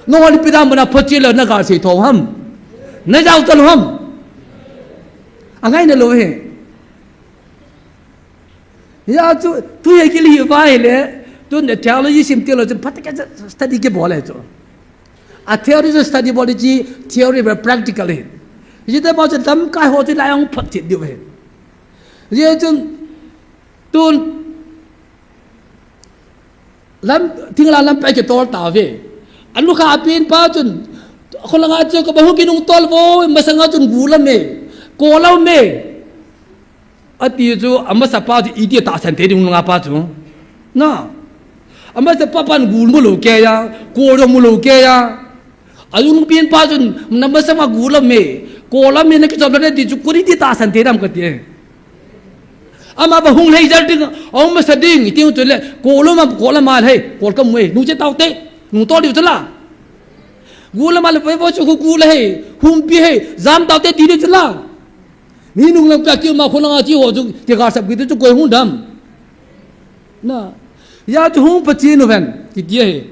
Nangho ipi dan mun a phachen lou naga sei tho ham. Najao chan ham. Angai na lou ahi. Hijeh chun, tu hi kili hi va ahile, tun theology sim theology, phat a study kibol ahi chu. A theory chu study bol di chi, theory bou practical ahi. Hijeh chun lamkai ho chu lai ahung phachen diu ahi. Hijeh chun, tun, Lam, thingla lampi a kitol tauve. Anukha pen pa chun, kholanga chu ka bang hung kinungtol vo, masanga chun gul a um e, kol a um e. Ati chu, amasa pa chu iti tahsan thei ding nunga pa chu. Na. Amasa pa pan gul mu lou kei a, kol jong mu lou kei a. Alung pen pa chun, na masanga gul a um e, kol a um e, na kichop le ti chu, koi iti tahsan thei dem kati e. Ama bang hung lhei jal ding, ahung masa ding, iti chu le, kol a um a, kol a um a lhei, kol ka mu e, nung che tau te, nung to diu chu la. Gul a um a le, vo chu khu gul a hei, humpi hei, jam tau te ti diu chu la. Mi nung lang pa kiu ma khu langa chi ho chu, ti ga sap kiti chu koi hung dem. Na, hijeh chun hung phachen uhen, kiti ahi.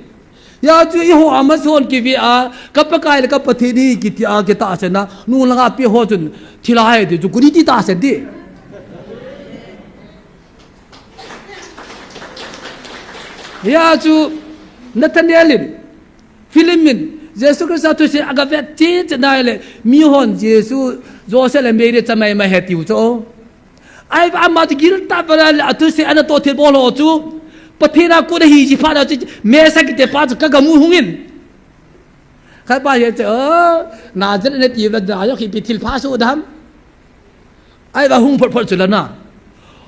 Hijeh chun eiho a mason kive a, ka Pakai le ka Pathen ahi kiti a, kitahsan a, nung langa pen ho chun, thilha ahi ti chu, koi iti tahsan di. Hijeh chun, Nathanael in, Philip in, Jesu Christa thusei aga vet cheh cheh nai le, mihon Jesu, Joseph le Mary cha mai mai ahi tiu chu. Ahivang ama chu gil tah a le, athusei ana toh thilbol ho chu, Pathen a kon ahi ji phat a chu, Messiah kiti pa chu ka gamu hung in. Khat pa hi chu, o, Nazareth nati va da, ajo ipi thilpha soh dem. Ahivang hung phot phot chu la na.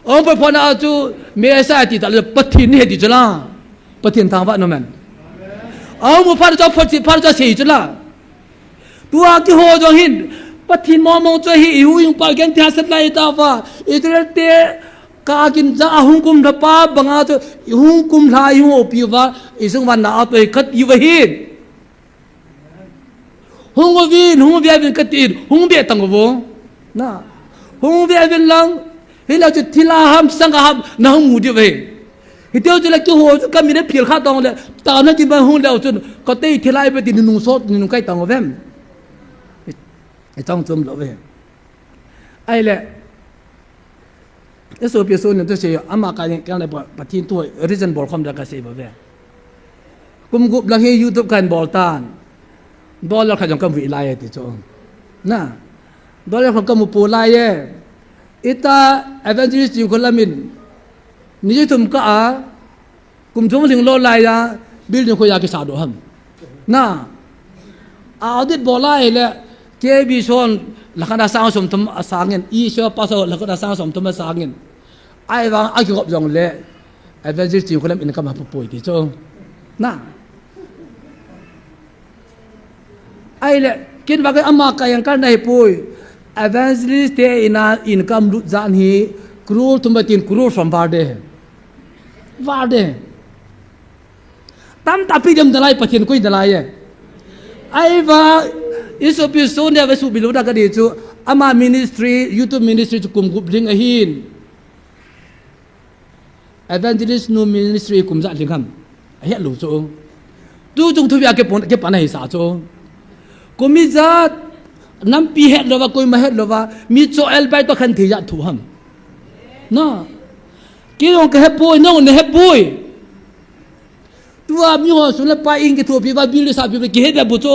Hung phot phot na chu, Messiah ti ta le, Pathen ahi ti chu la. Pathen thangvah in um hen. Ahung mu phat chu, phot chi phat chu sei chu la. Tua keiho jong hin, Pathen mong mong chu ahi, i hu i hung pa genthei hahsat lai tauva, Israel te ka kin ja a hung kum lha pa banga chu, i hung kum lha i hung opi uva, i sung uva na a toh khat i uva hin. Hung uvin, hung uvin katin, hung uvin tang uvo. Na, hung uvin lang, Hilai chu thilha ham, sangha ham, nahung mu diu ve. Hitiu chule keiho chu kamin aphel kha tong le, taona kin ban hung leu chun, kati thilha ipi ti nunung sot, nunung kai tong uvem. I, i chong chom lou ve. Ahile, Isopi Sonia tu sei, ama ka ning kang le pa, Pathen tu reason bol khom da ka sei ba ve. Kum gup lang hi YouTube kan bol tan. Dollar khat jong ka vui lai ti chu. Na. Dollar khat ka mu po lai e. Ita evangelist Chingkholam in. Ni thum ka a. Kum thum ling lo lai a. Building kho ya kisa do ham. Na. A audit bol lai le. K B son lakh khat a sang som thum a sangin. Isho pastor lakh khat a sang som thum a sangin. Ahivang a kigop jong le evangelist Chingkholam income ha pupui ti chu. Na. Ahile, kin vang ama ka yang kal na hi pui. Evangelist te ina income lut jan hi crore thum ba tin crore from var de. Var de. Tam ta pi dem dalai Pathen koi dalai e. Ahivang isopi Sonia ve su bilu da ka di chu ama ministry, YouTube ministry chu kum gup ding ahin. Evangelist nu ministry kum ja ling ham. Ahe lu chu. Tu chung thu bia ke pon ke pana hi sa chu. Kum ijat nampi het lova koima het lova mi cho el bai to khan thei ja thu ham. Na. Ki jong ka he poi, no ne he poi. Tua mi ho sun le pa in kithopi va bil sa pi ki he da bu chu.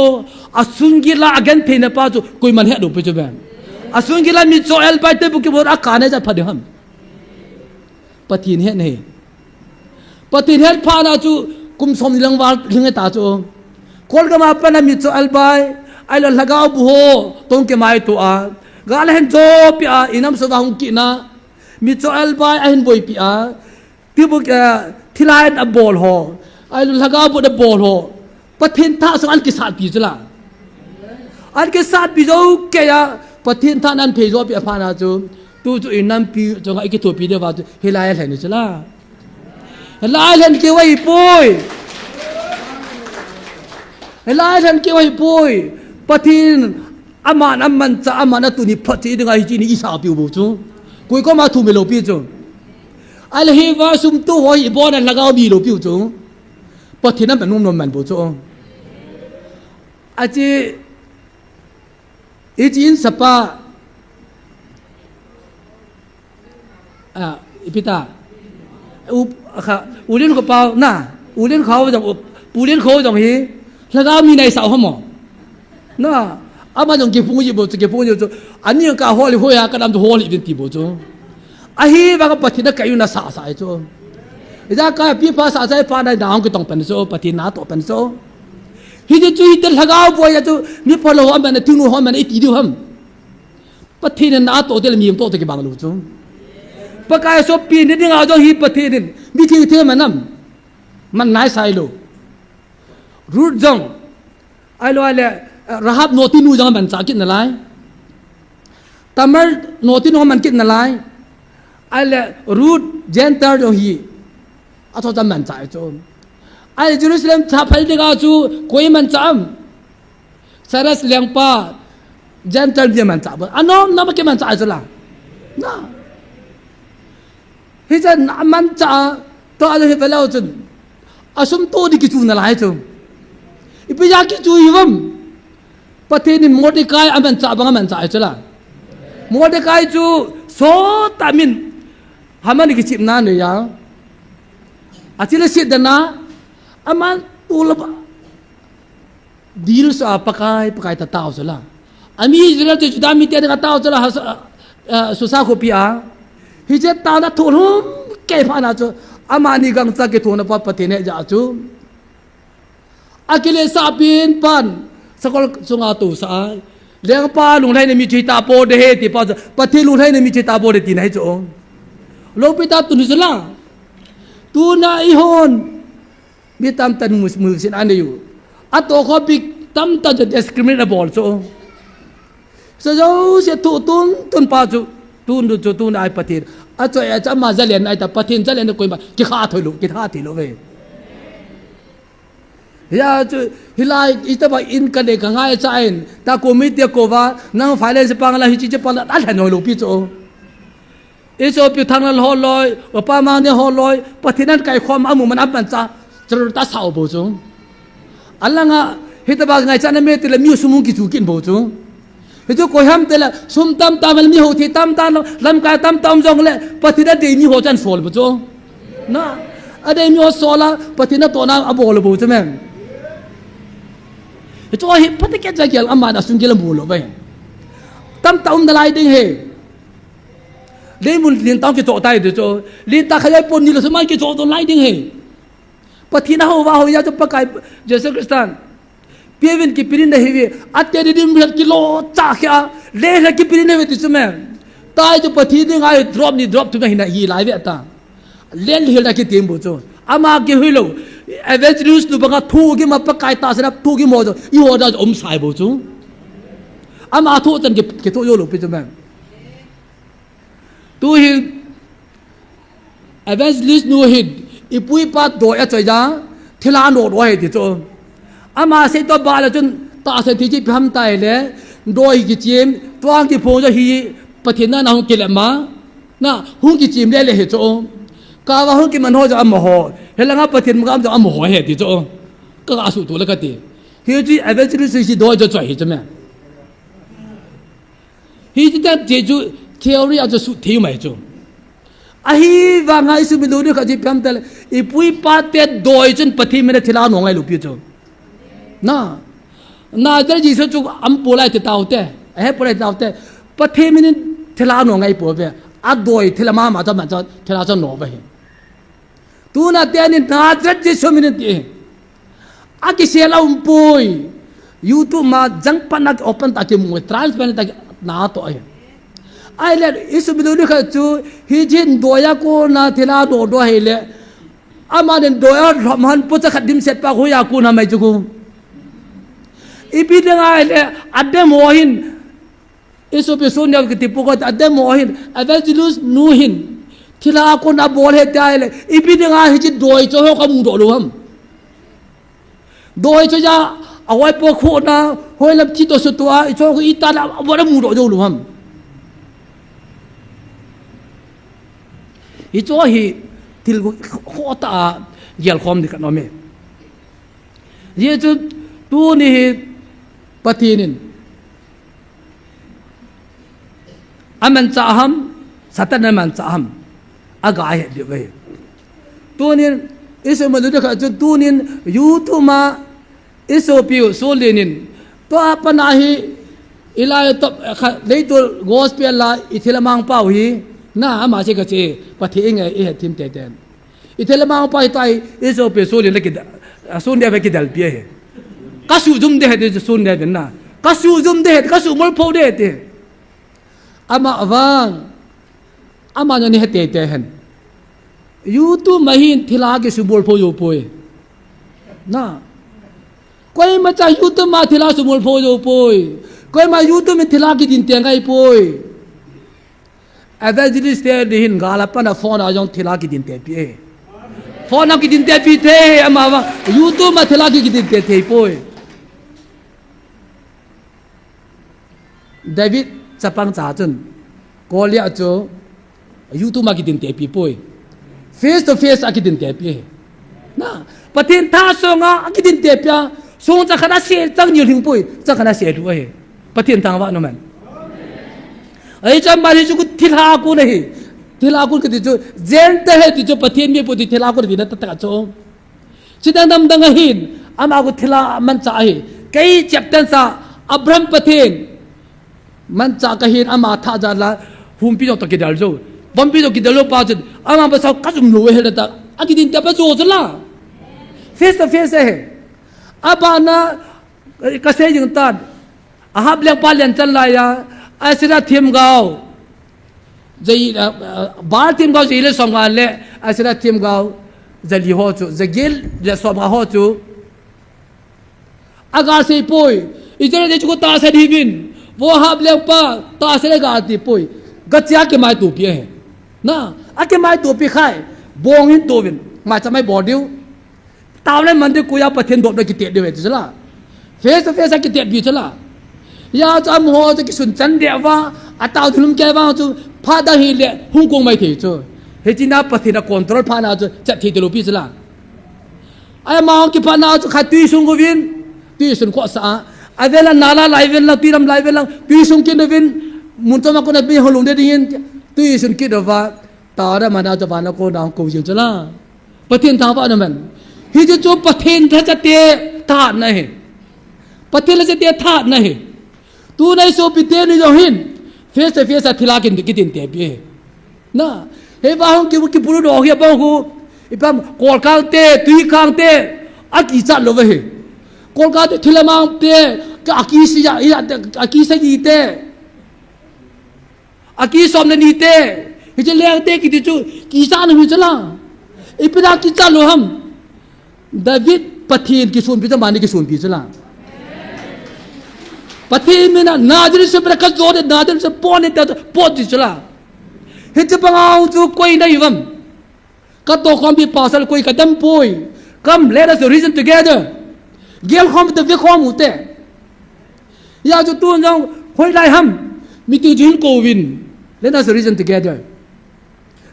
A sun gila a gen thei na pa chu koiman he do pe chu ben. A sun gila mi cho el bai te bu ki bo a ka ne ja pha de ham. Pathen het nei. Pathen het pha na chu kum som ni lang val ling ta chu. Kol ka ma pa na mi cho el bai. Ai lo lhagao bu ho tong ke mai tu a. Ga le hen jo pi a inam so va hung ki na. Mi cho el bai a hin boi pi a. Ti bu ke thilai a bol ho. Ai lo lhagao bu da bol ho. Pathen tha sang an kisat pi chu la. An kisat pi jo ke ya Pathen tha nan phei jo pi a pha na chu. Tu chu inam pi chu nga ikithopi de va chu. Hilai a hlen chu la. Hilai hlen ke wai poi. Hilai hlen ke wai poi. Pathen aman aman cha aman a tu ni phat chi ding a hi chi ni isa pi bu chu. Koi ko ma thu mi lo pi chu. Ai le hi va sum tu ho hi bo na lhagao mi lo pi chu. Pathen a man um nom man bu chu. A chi, i chi in sapa, a, i pi ta, u, a kha, u lin ko pau, na, u lin khau jong, u, u lin khau jong hi, lhagao mi nai sao hamo. Na, ama jong ki phung ji bu chu, ki phung ji chu, ani ka holi hoya, ka dam chu holi din ti bu chu. Ahi vang Pathen a ka yuna sa sa chu. Ija ka pi pha sa sa pa na da hong ki tong pen so, Pathen na to pen so. Hi chu hi te lhagao boi ya chu, mi pha lo ho man, thinu ho man, i ti diu ham. Pathen na to te mi to te ki bang lu chu. Pakai so pi ni ding a jo hi Pathen mi thi thi man nam. Man nai sai lo. Ruth jong. Ai lo ai le, eh, Rahab noti nu jong man cha kit na lai. Tamar noti nu man kit na lai. Ai le Ruth Gentile jong hi. A tho ta man cha chu. Ai Jerusalem cha phai de ga chu koi man cha am. Cyrus lengpa Gentile dia man cha ba. Anom na ma ke man cha chu la. Na. Hi chan a man cha, to a hi velo chun. A sum to di kichu na lai chu. Ipi ja kichu hi vam. Pathen in Mordecai a man cha bang a man cha chu la. Mordecai chu so ta min. Haman kichim na ne ya. A chi le sit da na. A man tu la ba. Dil sa Pakai, Pakai ta tao sa la. Ami Israel te Juda mi te ka tao sa la, ha, sa, ah, Susa khopi a. Hi che ta na thu lum ke pha na chu. Amani gangcha ke thu na pa Pathen he ja chu. Akile sa pin pan. Sakol sunga tu sa ai. Lengpa lunglhai na mi che ta po de he ti pa chu. Pathen lunglhai na mi che ta po de ti na hi chu. Lo pi ta tu ni sa la. Tu na i hon. Mi tamtah mu, mu sin ane yu. Ato kho bik tamtah chu discriminate abol chu. Sa jo se tu tun tun pa chu. Tun du chu tun ai Pathen. A chu a cha ma jalen ai ta Pathen jalen koi ma. Ki kha thoi lu, ki tha thi lu ve. Ya chu hilai ita ba in ka de ka ngai cha in. Ta committee ko va nang finance pang la hi chi chi pa la a lhen noi lu pi chu. Isopi Thanglal holoi, upa Mangde holoi, Pathen an kai khom amu man aman cha, char ta sao bo chu. Alanga, hita ba ngai cha na me ti le mi sumung ki chu kin bo chu. Hichu koi ham tile, sum tamtah, mi hou thi tamtah, lamkai tamtah um jongle, Pathen adei mi ho chu asol bou chu. Na, adei mi ho sol a, Pathen natohna abol bou chu me. Hichu hi phatah kei cha gel aman asung gel abol lou ve. Tamtah um nalai ding ahi. Leimun lentah kichoh tai ti chu. Lentah khat jong pon ni lou sum a kichoh to nalai ding ahi. Pathen ahou va hou jeh chu Pakai Jesu Christan. Piavin kipenin nahiuve, ate didim het kilo cha khia, le het kipenin nahiuve ti chu me. Tai chu Pathen dinga drop ni drop thum ahi nalai ve ta. Len hil na kitim bou chu. Ama kihui lou. Evangelist nu banga thu kima Pakai tahsa a thu kimo chu. Eiho dia um sai bou chu. Ama thu chan ki, kitho jou lou pi chu me. Tuhin evangelist nu hin, ipu ipa doi achoi a, thilha anodoh ahi ti chu. Ama sei toh bale chun, tahsa thi chi ipi ham tile, doi kichem, tuang kiphong jong hi, Pathen na, na hung kile ma, na hung kichem lele hi chu. Kava hung kiman ho jong amaho, hilanga Pathen gam jong amaho ahi ti chu. Ka asuh tu le kati. Hichu evangelist hiche doi jong choi hi chu me. Hiche tah chu theory a chu suhthei mai chu. Ahivanga isumil lou ding khat chu ipi ham tile, ipu ipa te doi chun Pathen min a thilha ano ngai lou pi chu. Na, Nazareth Jesu chu aum poi lai ti taute, ahe poi lai ti taute, Pathen min in thilha ano ngai pouve, adoi thilha mama chu aman chu thilha chu ano ve ahi. Tuna tenin Nazareth Jesu min in ti. Akisel aum poi. YouTube ma jangpan a open tah kimu, transparent tah natoh ahi. Ahile, isumil lou ding khat chu, hiche hin doi a kona thilha anodoh ahile, amanin doi a lhom han pocha khat dimset pa khu a kona mai chu khu. Ipi dinga ahile, adem ho hin, isopi Sonia kiti pu khat adem ho hin, evangelist nu hin, thilha akon abol ahi ti ahile, ipi dinga hiche doi chu ho kamudoh lou ham. Doi chu ja, ahoi po khu na, hoi lam thi to su to a, icho khu ita la, abol amudoh jou lou ham. Hichu hi, thil khu, khu ta a, gel khom ding khat nom e. Hijeh chun, tuni hi, Pathen in, amanchah ham, Satan in amanchah ham, aga het diu ahi. Tunin, isumil lou ding khat chu tunin, YouTube ma, isopiu, Solen in, tua pat a hi, ilai top, kha, leiset gospel a, ithilha mang pau hi, na, ama che kache, Pathen nge, ihet thim teten. Ithilha mang pa hitai, isopi Solen le kida, Sonia ve kidalpi ahi. Kasuh jum ding ahi ti Sonia ve na. Kasuh jum ding ahi, kasuh molpho ding ahi ti. Ama vang, ama jong nahe teitei hen. YouTube ma hin thilha kisumolpho jou poi. Na. Koima cha YouTube ma thilha sumolpho jou poi. Koima YouTube ma thilha kidinte ngai poi. Evangelist te ni hin gal a pat a phone a jong thilha kidinte pi e. Phone a kidinte pi thei, ama va YouTube ma thilha ki kidinte thei poi. David chapang cha chun Goliath chu YouTube ma kidinte pi poi. Face to face a kidinte pi e. Na, Pathen tha sunga kidinte pi a, sung cha khat a se chang nil hing poi, cha khat a se lu ahi. Pathen thangvah in um hen. Ahi chun ama hi chu thilha kon ahi. Thilha kon kiti chu, Gentile ahi ti chu Pathen mi pu ti thilha kon ahi na tah tah chu. Chidang dang dang ahin, ama khu thilha manchah ahi. Kei chapter sa, Abraham Pathen manchah kahin, ama thah jat la, humpi jong toh kidel jou. Vompi jong kidel jou pa chun, ama pasal kajum lou ahi le ta, akidinte pa jou chu la. Face to face ahi. Abana, kasei jing tan. Ahab lengpa len chan laiya, Asherah themgao. Jai, ah, ah, Baal themgao jai le somnga le, Asherah themgao jali ho chu, jagel le somnga ho chu. Aga sei poi, Israel te chu tahsa diuvin, vo Ahab lengpa, tahsa le ga ti poi, gachia kimaitopi ahi. Na, akimaitopi khai, bong in tovin, maicham a ibol diu. Tao le man ding koi a Pathen dopna kite diu ve chu la. Face to face a kite pi chu la. Hia chu amaho chu kisun chan deh uva, atao thilum kei vang chu, phat dang hile, hung kong mai thei chu. Hiche na Pathen a control phat na chu, chat thei talou pi chu la. Ai ama hung kiphat na chu khat tui sung uvin, tui sun khohsah a, Avel a nala lai vel a, tui lam lai vel a, tui sung kit uvin, mun chom a kona mi hung lhung ding in, tui sung kit uva, ta da mana cha vana kona hung kou jing chu la. Pathen thangvah na man. Hiche chu Pathen lhacha te thahatna ahi. Pathen lhacha te thahatna ahi. Tuna i sopite ni jong hin, face to face a thilha kin kitin te pi ahi. Na, hiva hung ki, kibulu doh hi abang khu, ipi ham, kolkang te, tui kang te, akichat lou va hi. Kolkang te, thilha mang te, ka akisi ya, ya te, akisa ji te. Akisom le ni te, hiche leng te kiti chu, kichat na hi chu la. Ipi na kichat lou ham. David Pathen kisonpi chu mani kisonpi chu la. Pathen mina Nazareth se bra ka jo de Nazareth se pon ne ta pon ti chu la. Hiche banga chu koi na ivam. Ka tokhom pi pasal koi ka dam poi. Come, let us reason together. Gel khom te ve khom u te. Ya chu tun jong hoilai ham. Meeting jin kou vin. Let us reason together.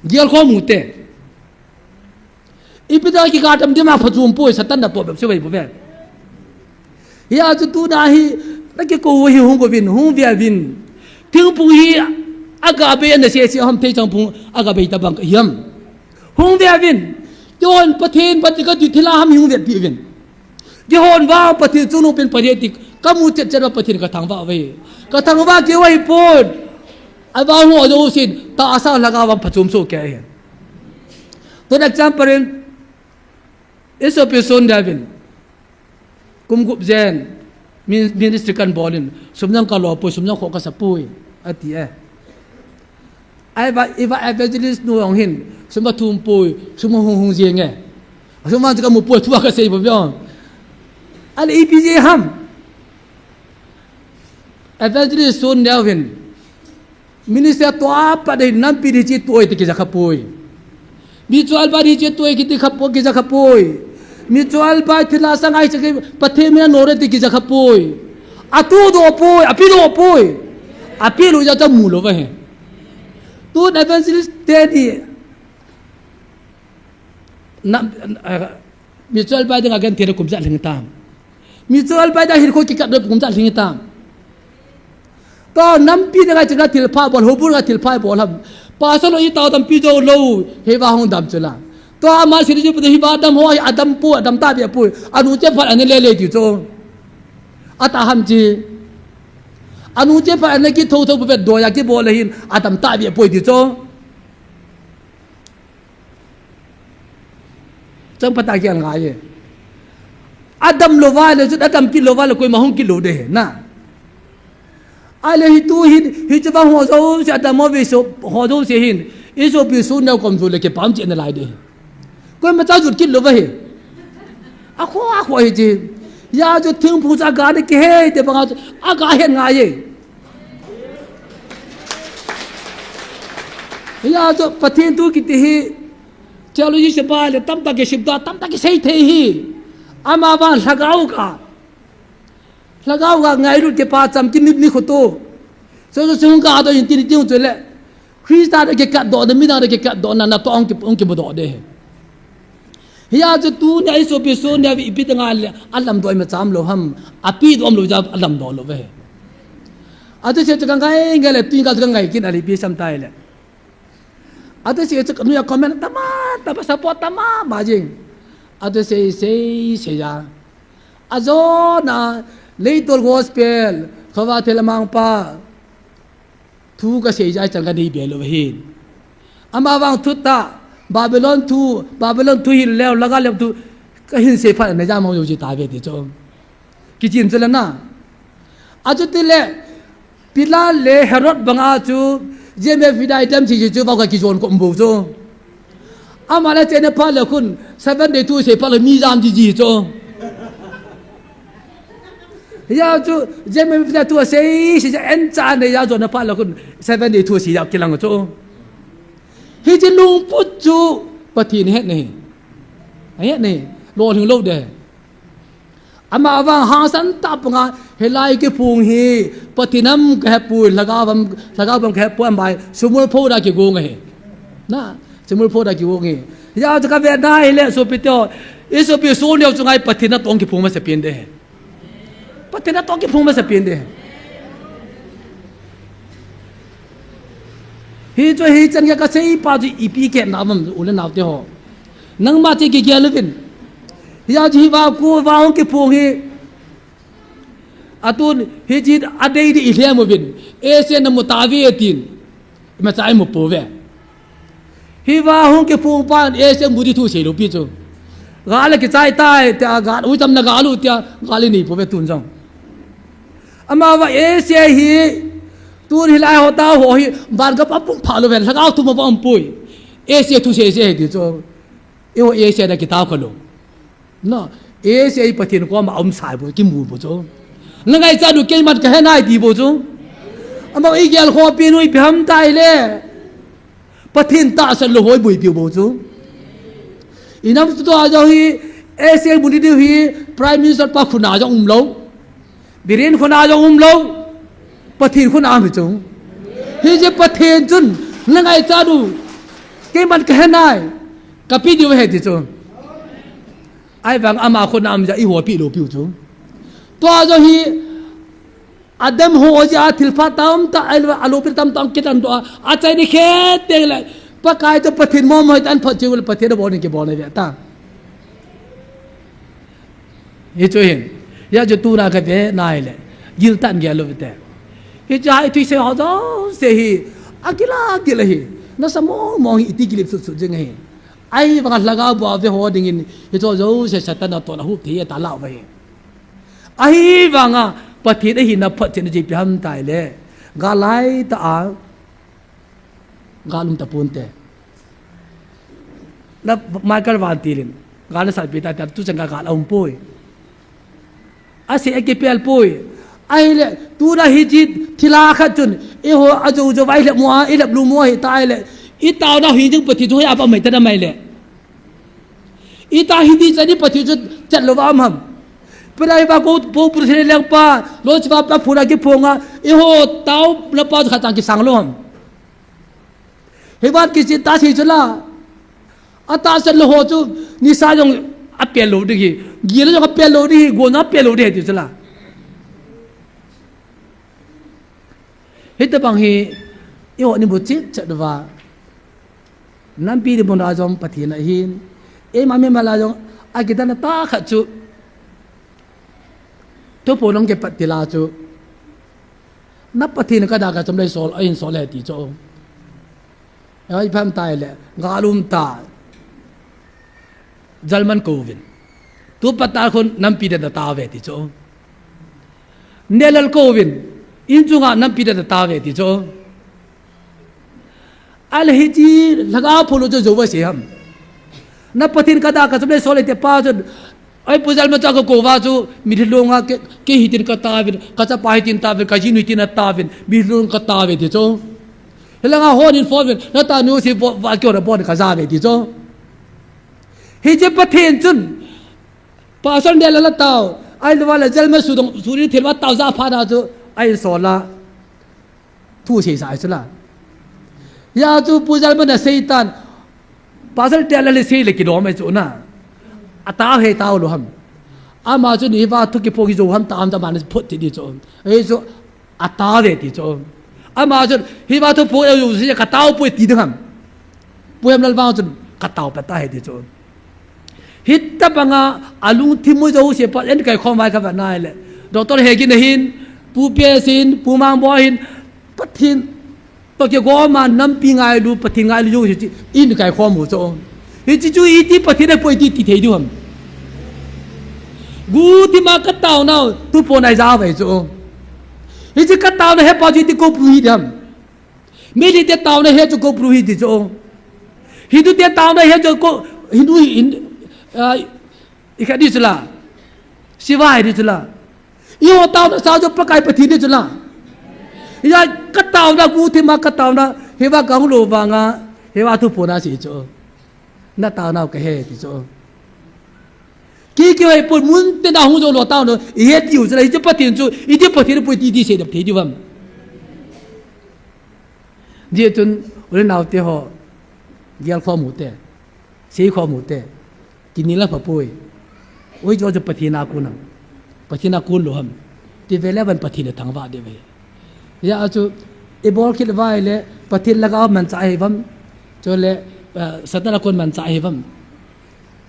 Gel khom u te. Ipi da kikah tam dima phachom poi Satan na to bep se vai bu ve. Hia chu tuna hi, na kikou hi hung kou vin, hung ve vin. Thingphung hi, aga bei na se se ham thei chang phung, aga bei ta bang ka hiam. Hung ve vin. Kihon Pathen, Pathen ka ti thilha ham hung ve pi vin. Kihon va Pathen chu nu pen Pathen ti, ka mu chet chet va Pathen ka thangvah ve. Ka thangvah kei vai pon. Ava ho jo sin, ta asa lhagao va phachom so ke hi. Tun example in, i sopi Sun Devin, kum gup jen, min-, ministry kan bol in, sum jong ka lo poi, sum jong kho ka sa poi, ati e. Ai va, i va evangelist nu jong hin, sum va thum poi, sum hung hung jeng e. Sum va ka mu poi, thu va ka sei poi. Ale ipi je ham. Evangelist Sun Devin, Minister tua pat dei nampi dei chi tuoi ti kija khapoi. Mi chol ba dei chi tuoi kiti khapoi kija khapoi. Mi chol ba thilha sangai chi Pathen mina nore ti kija khapoi. Atu do poi, api do poi. Api lu ja cha mu lo va he. Tun evangelist te ni na, mi chol ba dei nga gen ti kum ja ling tam. Mi chol ba dei hin kho ki kat do kum ja ling tam. To nampi dang a chika thilpha bol, hobur a thilpha bol ham. Pastor lo i tao tampi jo lo, hiva hung dam chula. To ama siri ju pu hiva dam ho, adam pu, adam ta bia pu. Anu che phat ane le le ti cho. Ata ham chi. Anu che phat ane ki tho tho pu pet do ya ki bol hin, adam ta bia pu ti cho. Chang pata kian ngai e. Adam lo va le, chu adam kit lo va le, koima hung kit lo de, na. Ale hi tu hin, hi chu va ho jo se adam mo ve so, ho jo se hin. I sopi Sun Devin kom jo le kipah che na lai de. Koima cha jut kit lo va hi. A kho, a kho hi chi. Ya chu thingphung cha ga de ki he de banga chu. A ga he ngai e. Hia chu Pathen thu kiti hi, theology se ba le tamtah kisei da, tamtah kisei thei hi. Ama vang lhagao ka. Lhagao ka ngailut kipa cham kinip ni kho to. So, so, so, hung ka to hin ti ni ti hung chu le. Christa da kikat do, da mi da kikat do, na, na to hung ki, hung kibu do de. Hia chu tuni a i sopi Sun Devin ipi dang a le, a lamdoi ma cham lo ham, api dom lo ja, a lamdoi lo ve. A chu se chu ka ngai ngai le, tun ka chu ka ngai kin a le pi sam tai le. A chu se chu ka nuia comment tama, tama support tama, ma jing. A chu se, se, se ya. A jo na, leitol gospel, khovah thilha mang pa. Thu ka sei jai chan ka nei be lo hin. Ama vang thu ta, Babylon thu, Babylon thu hin leo, laga leo thu, ka hin sei phat na jam ho jo ji ta ve ti cho. Ki chin chu le na. A chu ti le, Pilat le Herod banga chu, J M F dai dem chi chu, vau ka ki jon ko mbo cho. Ama le chene phat le khun, seven day thu sei phat le mi jam ji ji cho. Ya chu, J M F dai thu sei, sei ja en cha ne ya jo na phat le khun, seven day thu sei ya kilang cho. Hi ji lungput chu, Pathen het ne. Het ne, lo hing lo de. Ama vang hangsan tah panga, hilai kiphung hi, Pathen ham ka hepui, lhagao ham, lhagao ham ka hepui, amai, sumul pho da kigong ahi. Na, sumul pho da kigong ahi. Ya, chu ka ve na hi le, sopi teo, i sopi Sun Devin chu ngai Pathen natong kiphung ma se pin de. Pathen a toh kiphong masa pen de. Hichu hichan gei kasei pa chu ipi kehna ham u le nao te ho. Nangma che kigel uvin. Hia chu hi va khu va hung kiphong hi. Atun hiche adei dei ilhem uvin. Asia namu tauve tin. Imacha imu pouve. Hi va hung kiphong pan Asia mu di thu seilou pi chu. Gal le kichai tai tia gal, ui cham na gal u tia gal inei pouve tun jong. Ama va Asia hi tun hilai ho tao ho hi ban ka pa pum pha lou ven lhagao thu ma va um pui. Asia thu sei sei ti chu. Eiho Asia na kitao kha lou. Na, Asia hi Pathen koma um sai bou, kimu bou chu. Na ngaichat u keiman kahe nai ti bou chu. Ama igel khopi nu ipi ham tai le. Pathen tahsan lou hoi bou ipi bou chu. Inam chu tua jong hi, Asia mun diu hi, Prime Minister pa khut a jong um lou. Biren khut a jong um lou. Pathen khut a um hi chu. Hiche Pathen chun, na ngaichat u. Keiman kahe nai. Kapi diu ahi ti chu. Ahivang ama khut a um jeh a eiho pi lou piu chu. Tua jong hi Adam ho jeh a thilpha tamtah, ahilou le alopi tamtah kitan doh a, achai ding khe teng le, Pakai toh Pathen momo hita an phot cheh u le Pathen abon in kibol na ve ta. Hichu hin. Hia chu tuna kave nai le. Giltah in gel lou vite. Hichu hi thusei ho jouse hi. Agil agil ahi. Nasa mong mong hi iti kilip sut sut jing ahi. Ahivang a lhagao bou a ve ho dingin, hichu jouse Satan a toh a hup thei ta lau ve. Ahivang a, Pathen ahina photchetna chu ipi ham tai le, gal lai tah a, gal um ta pon te. Na Michael Vantil in, gal na salpi ta tia, tuchan gal a um poi. Ase a kipel poi. Ahile, tuna hiche thil a khat chun, eiho a jou jou vai lhep mo a, i lhep lou mo ahi ta ahile, i taona hi jing Pathen chu hoi a pa mai ta na mai le. I ta hi di chani Pathen chu chat lou va um ham. Pera i va ko po pur thile leng pa, lo chi va pa phuna kiphong a, eiho tao na pa chu khat chang kisang lou ham. Hi vat kichi ta si chu la. Atahsan lou ho chu, nisa jong apel lou ding hi, gil jong apel lou ding hi, gona apel lou ding hi ti chu la. Hitabang hi, eiho ni bu chit chat va. Nampi di mun a jong Pathen ahin. Eima mimal a jong, akitan a tah khat chu. Thuphon nong kipat til a chu. Na Pathen ka da ka chom le sol, ahin sol le ti chu. Ai pham tai le, gal um ta. Jalman kouvin. Tu pat a khun nampi den ta ve ti chu. Nelal kouvin. In chunga nampi den ta ve ti chu. Ahile hiche lhagao pholou chu jou va sei ham. Na Pathen ka da ka chom le sol le ti pa chu. Ai pu Jalman chu ka kou va chu. Mitlhi longa ke, kei hitin ka tauvin. Ka chapa hitin tauvin. Ka jinu hitin atauvin. Mitlhi long ka tauve ti chu. Hilanga hon in phone vin. Na tanu si vo, va kyo na bon ka ja ve ti chu. Hiche Pathen chun. Pastor Nelal a tao. Ahilou le Jalman sudong, suri thil va tao ja pha na chu. Ahin sol a. Thu sei sa chu la. Hia chu pu Jalman a sei tan. Pastor Nelal a sei le kidom e chu na. Atao he tao lou ham. Ama chu ni va thu kiphong hi jou ham ta am ta man phot ti di chu. Ei chu atao ve ti chu. Ama chu hi va thu phong e jou si ka tao poi ti ding ham. Pu Hemlal vang chu ka tao pa ta he ti chu. Hitabanga alungthim u jouse pa en kai khom vai ka va nai le. Doctor Hegin ahin, Pu Pesin, Pu Mangboi ahin, Pathen, Pathen koma nampi ngailu, Pathen ngailu jouse chu in kai khom u chu. Hiche chu iti Pathen a poi ti, ti thei diu ham. Guhthima ka taonau, thuphon a ja vai chu. Hiche ka taona he pa chu iti kou pu hi diam. Meitei te taona hi chu kou pu hi ti chu. Hindu te taona hi chu kou, Hindu hi, Hin-, ah, i kha di chu la. Shiva hi di chu la. Eiho taona sa chu Pakai Pathen di chu la. Hia ka taona guhthima ka taona, hiva ka hung lou vanga, hiva thuphon a sei chu. Na taonau ka he ti chu. Ki ki hoi pun mun te na hung jou lou taona, i he tiu chu la, hiche Pathen chu, iti Pathen poi ti ti sei dap thei diu ham. Hijeh chun, u le nao te ho, gel khom u te, sei khom u te, kinel a pha poi. Oi chu chu Pathen a kon ham. Pathen a kon lou ham. Ive le ban Pathen ithangvah diu ahi. Hijeh a chu, ibol khel uva ahile, Pathen lhagao manchah ahi uvam. Chule, eh, Satan a kon manchah ahi uvam.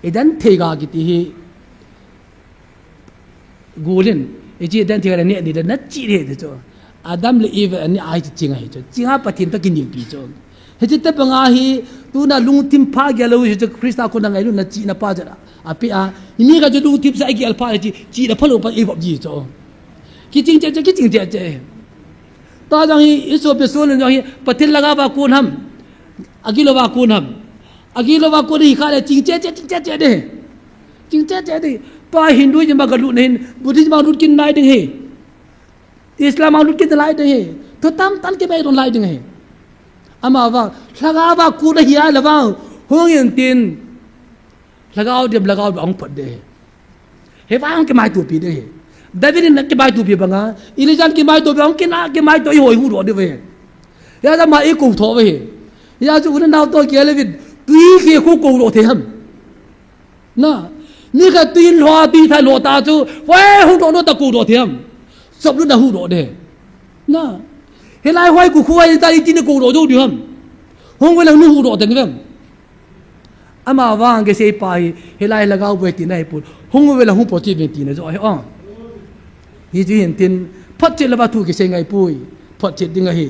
Idan theiga kiti hi, gul in, ichi dan thei le ni, ni dan na chi le ti chu. Adam le Eve ani ai chi ching ahi chu. Ching a Pathen toh kinelpi chu. Hiche tobang a hi, tuna lungthim pha gel lou hi chu Christa kona ngailutna chihna pa chu. Api a, mi khat chu lungthim sa gel pha chi, chihna phalou pa i vop ji chu. Kiching cheh cheh, kiching cheh cheh. Tua jong hi, i sopi Solin jong hi, Pathen lhagao va kon ham. Agilou va kon ham. Agilou va kon hi kha le ching cheh cheh, ching cheh cheh de. Ching cheh cheh de. Tua Hinduism a galut na hin, Buddhism a lut kit nalai ding ahi. Islam a lut kit nalai ding ahi. Thu tamtah kibei don nalai ding ahi. Amavang, lhagao va kon ahi a leh vang, hung in tin. Lhagao diam, lhagao diam ahung phot ding ahi. Hivang kimaitopi ding ahi. David in kimaitopi banga, Elijah in kimaitopi banga, kina kimaito i hoi hudoh ding ahi. Hijeh a ama i kou tho ahi. Hijeh a chu u le nao toh kile vin, tui khe khu koudoh thei ham. Na, mi khat tui in lho, tui thai lho ta chu, hoi hudoh no ta koudoh thei ham. Sop lu na hudoh ding. Na, hilai hoi ku khu hoi ta i tin koudoh jou ding ham. Hung ve le nu hudoh ding ham. Amavang kisei pa hi, hilai lhagao bou tina hi pon. Hung ve le hung po chi ve tina jo ahi o. Hichu hin tin, photchet lou va thu kisei ngai poi. Photchet ding ahi.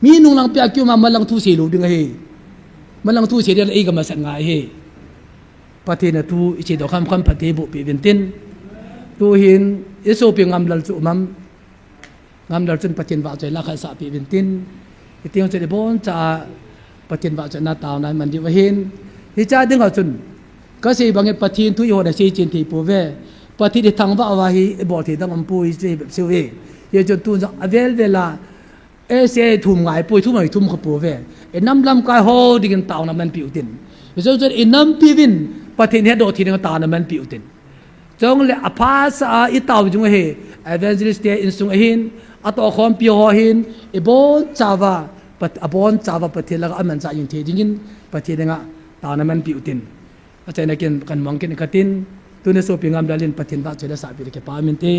Mi nung lang pia kiu ma malang thu sei lou ding ahi. Malang thu sei ding le ei ga masat ngai ahi. Pathen a thu i seidoh kham kham Pathen boh peh uvin tin. Tu hin, i sopi Ngamlal chu um am. Ngamlal chun Pathen vahchoi la khat sah peh uvin tin. Hiti chun ibon cha a Pathen vahchoina taona man diu ahin. Hiche a ding a chun, kasei bang in Pathen thu i hon a sei chen thei pouve. Pathen ithangvah uva hi ibol thei dang um poi chu hi bep seh uve. Hichun tun jong avel vel a, ei sei thum ngai poi, thum ngai thum kha pouve. I nam lamkai ho dingin taona manpi u tin. Hichun chun i nampi uvin Pathen hedoh thei ding taona manpi u tin. Chule aphasa a i tao jing u ahi, evangelist te insung ahin, atoh khompi ho ahin, ibon chauva, Pat-, abon chauva Pathen lhagao a manchah jing thei dingin, Pathen henga taona manpi u tin. Achaina kin kan mong kin katin, tuni sopi Ngamlal in Pathen vahchoi la sahpeh le kipa um inte.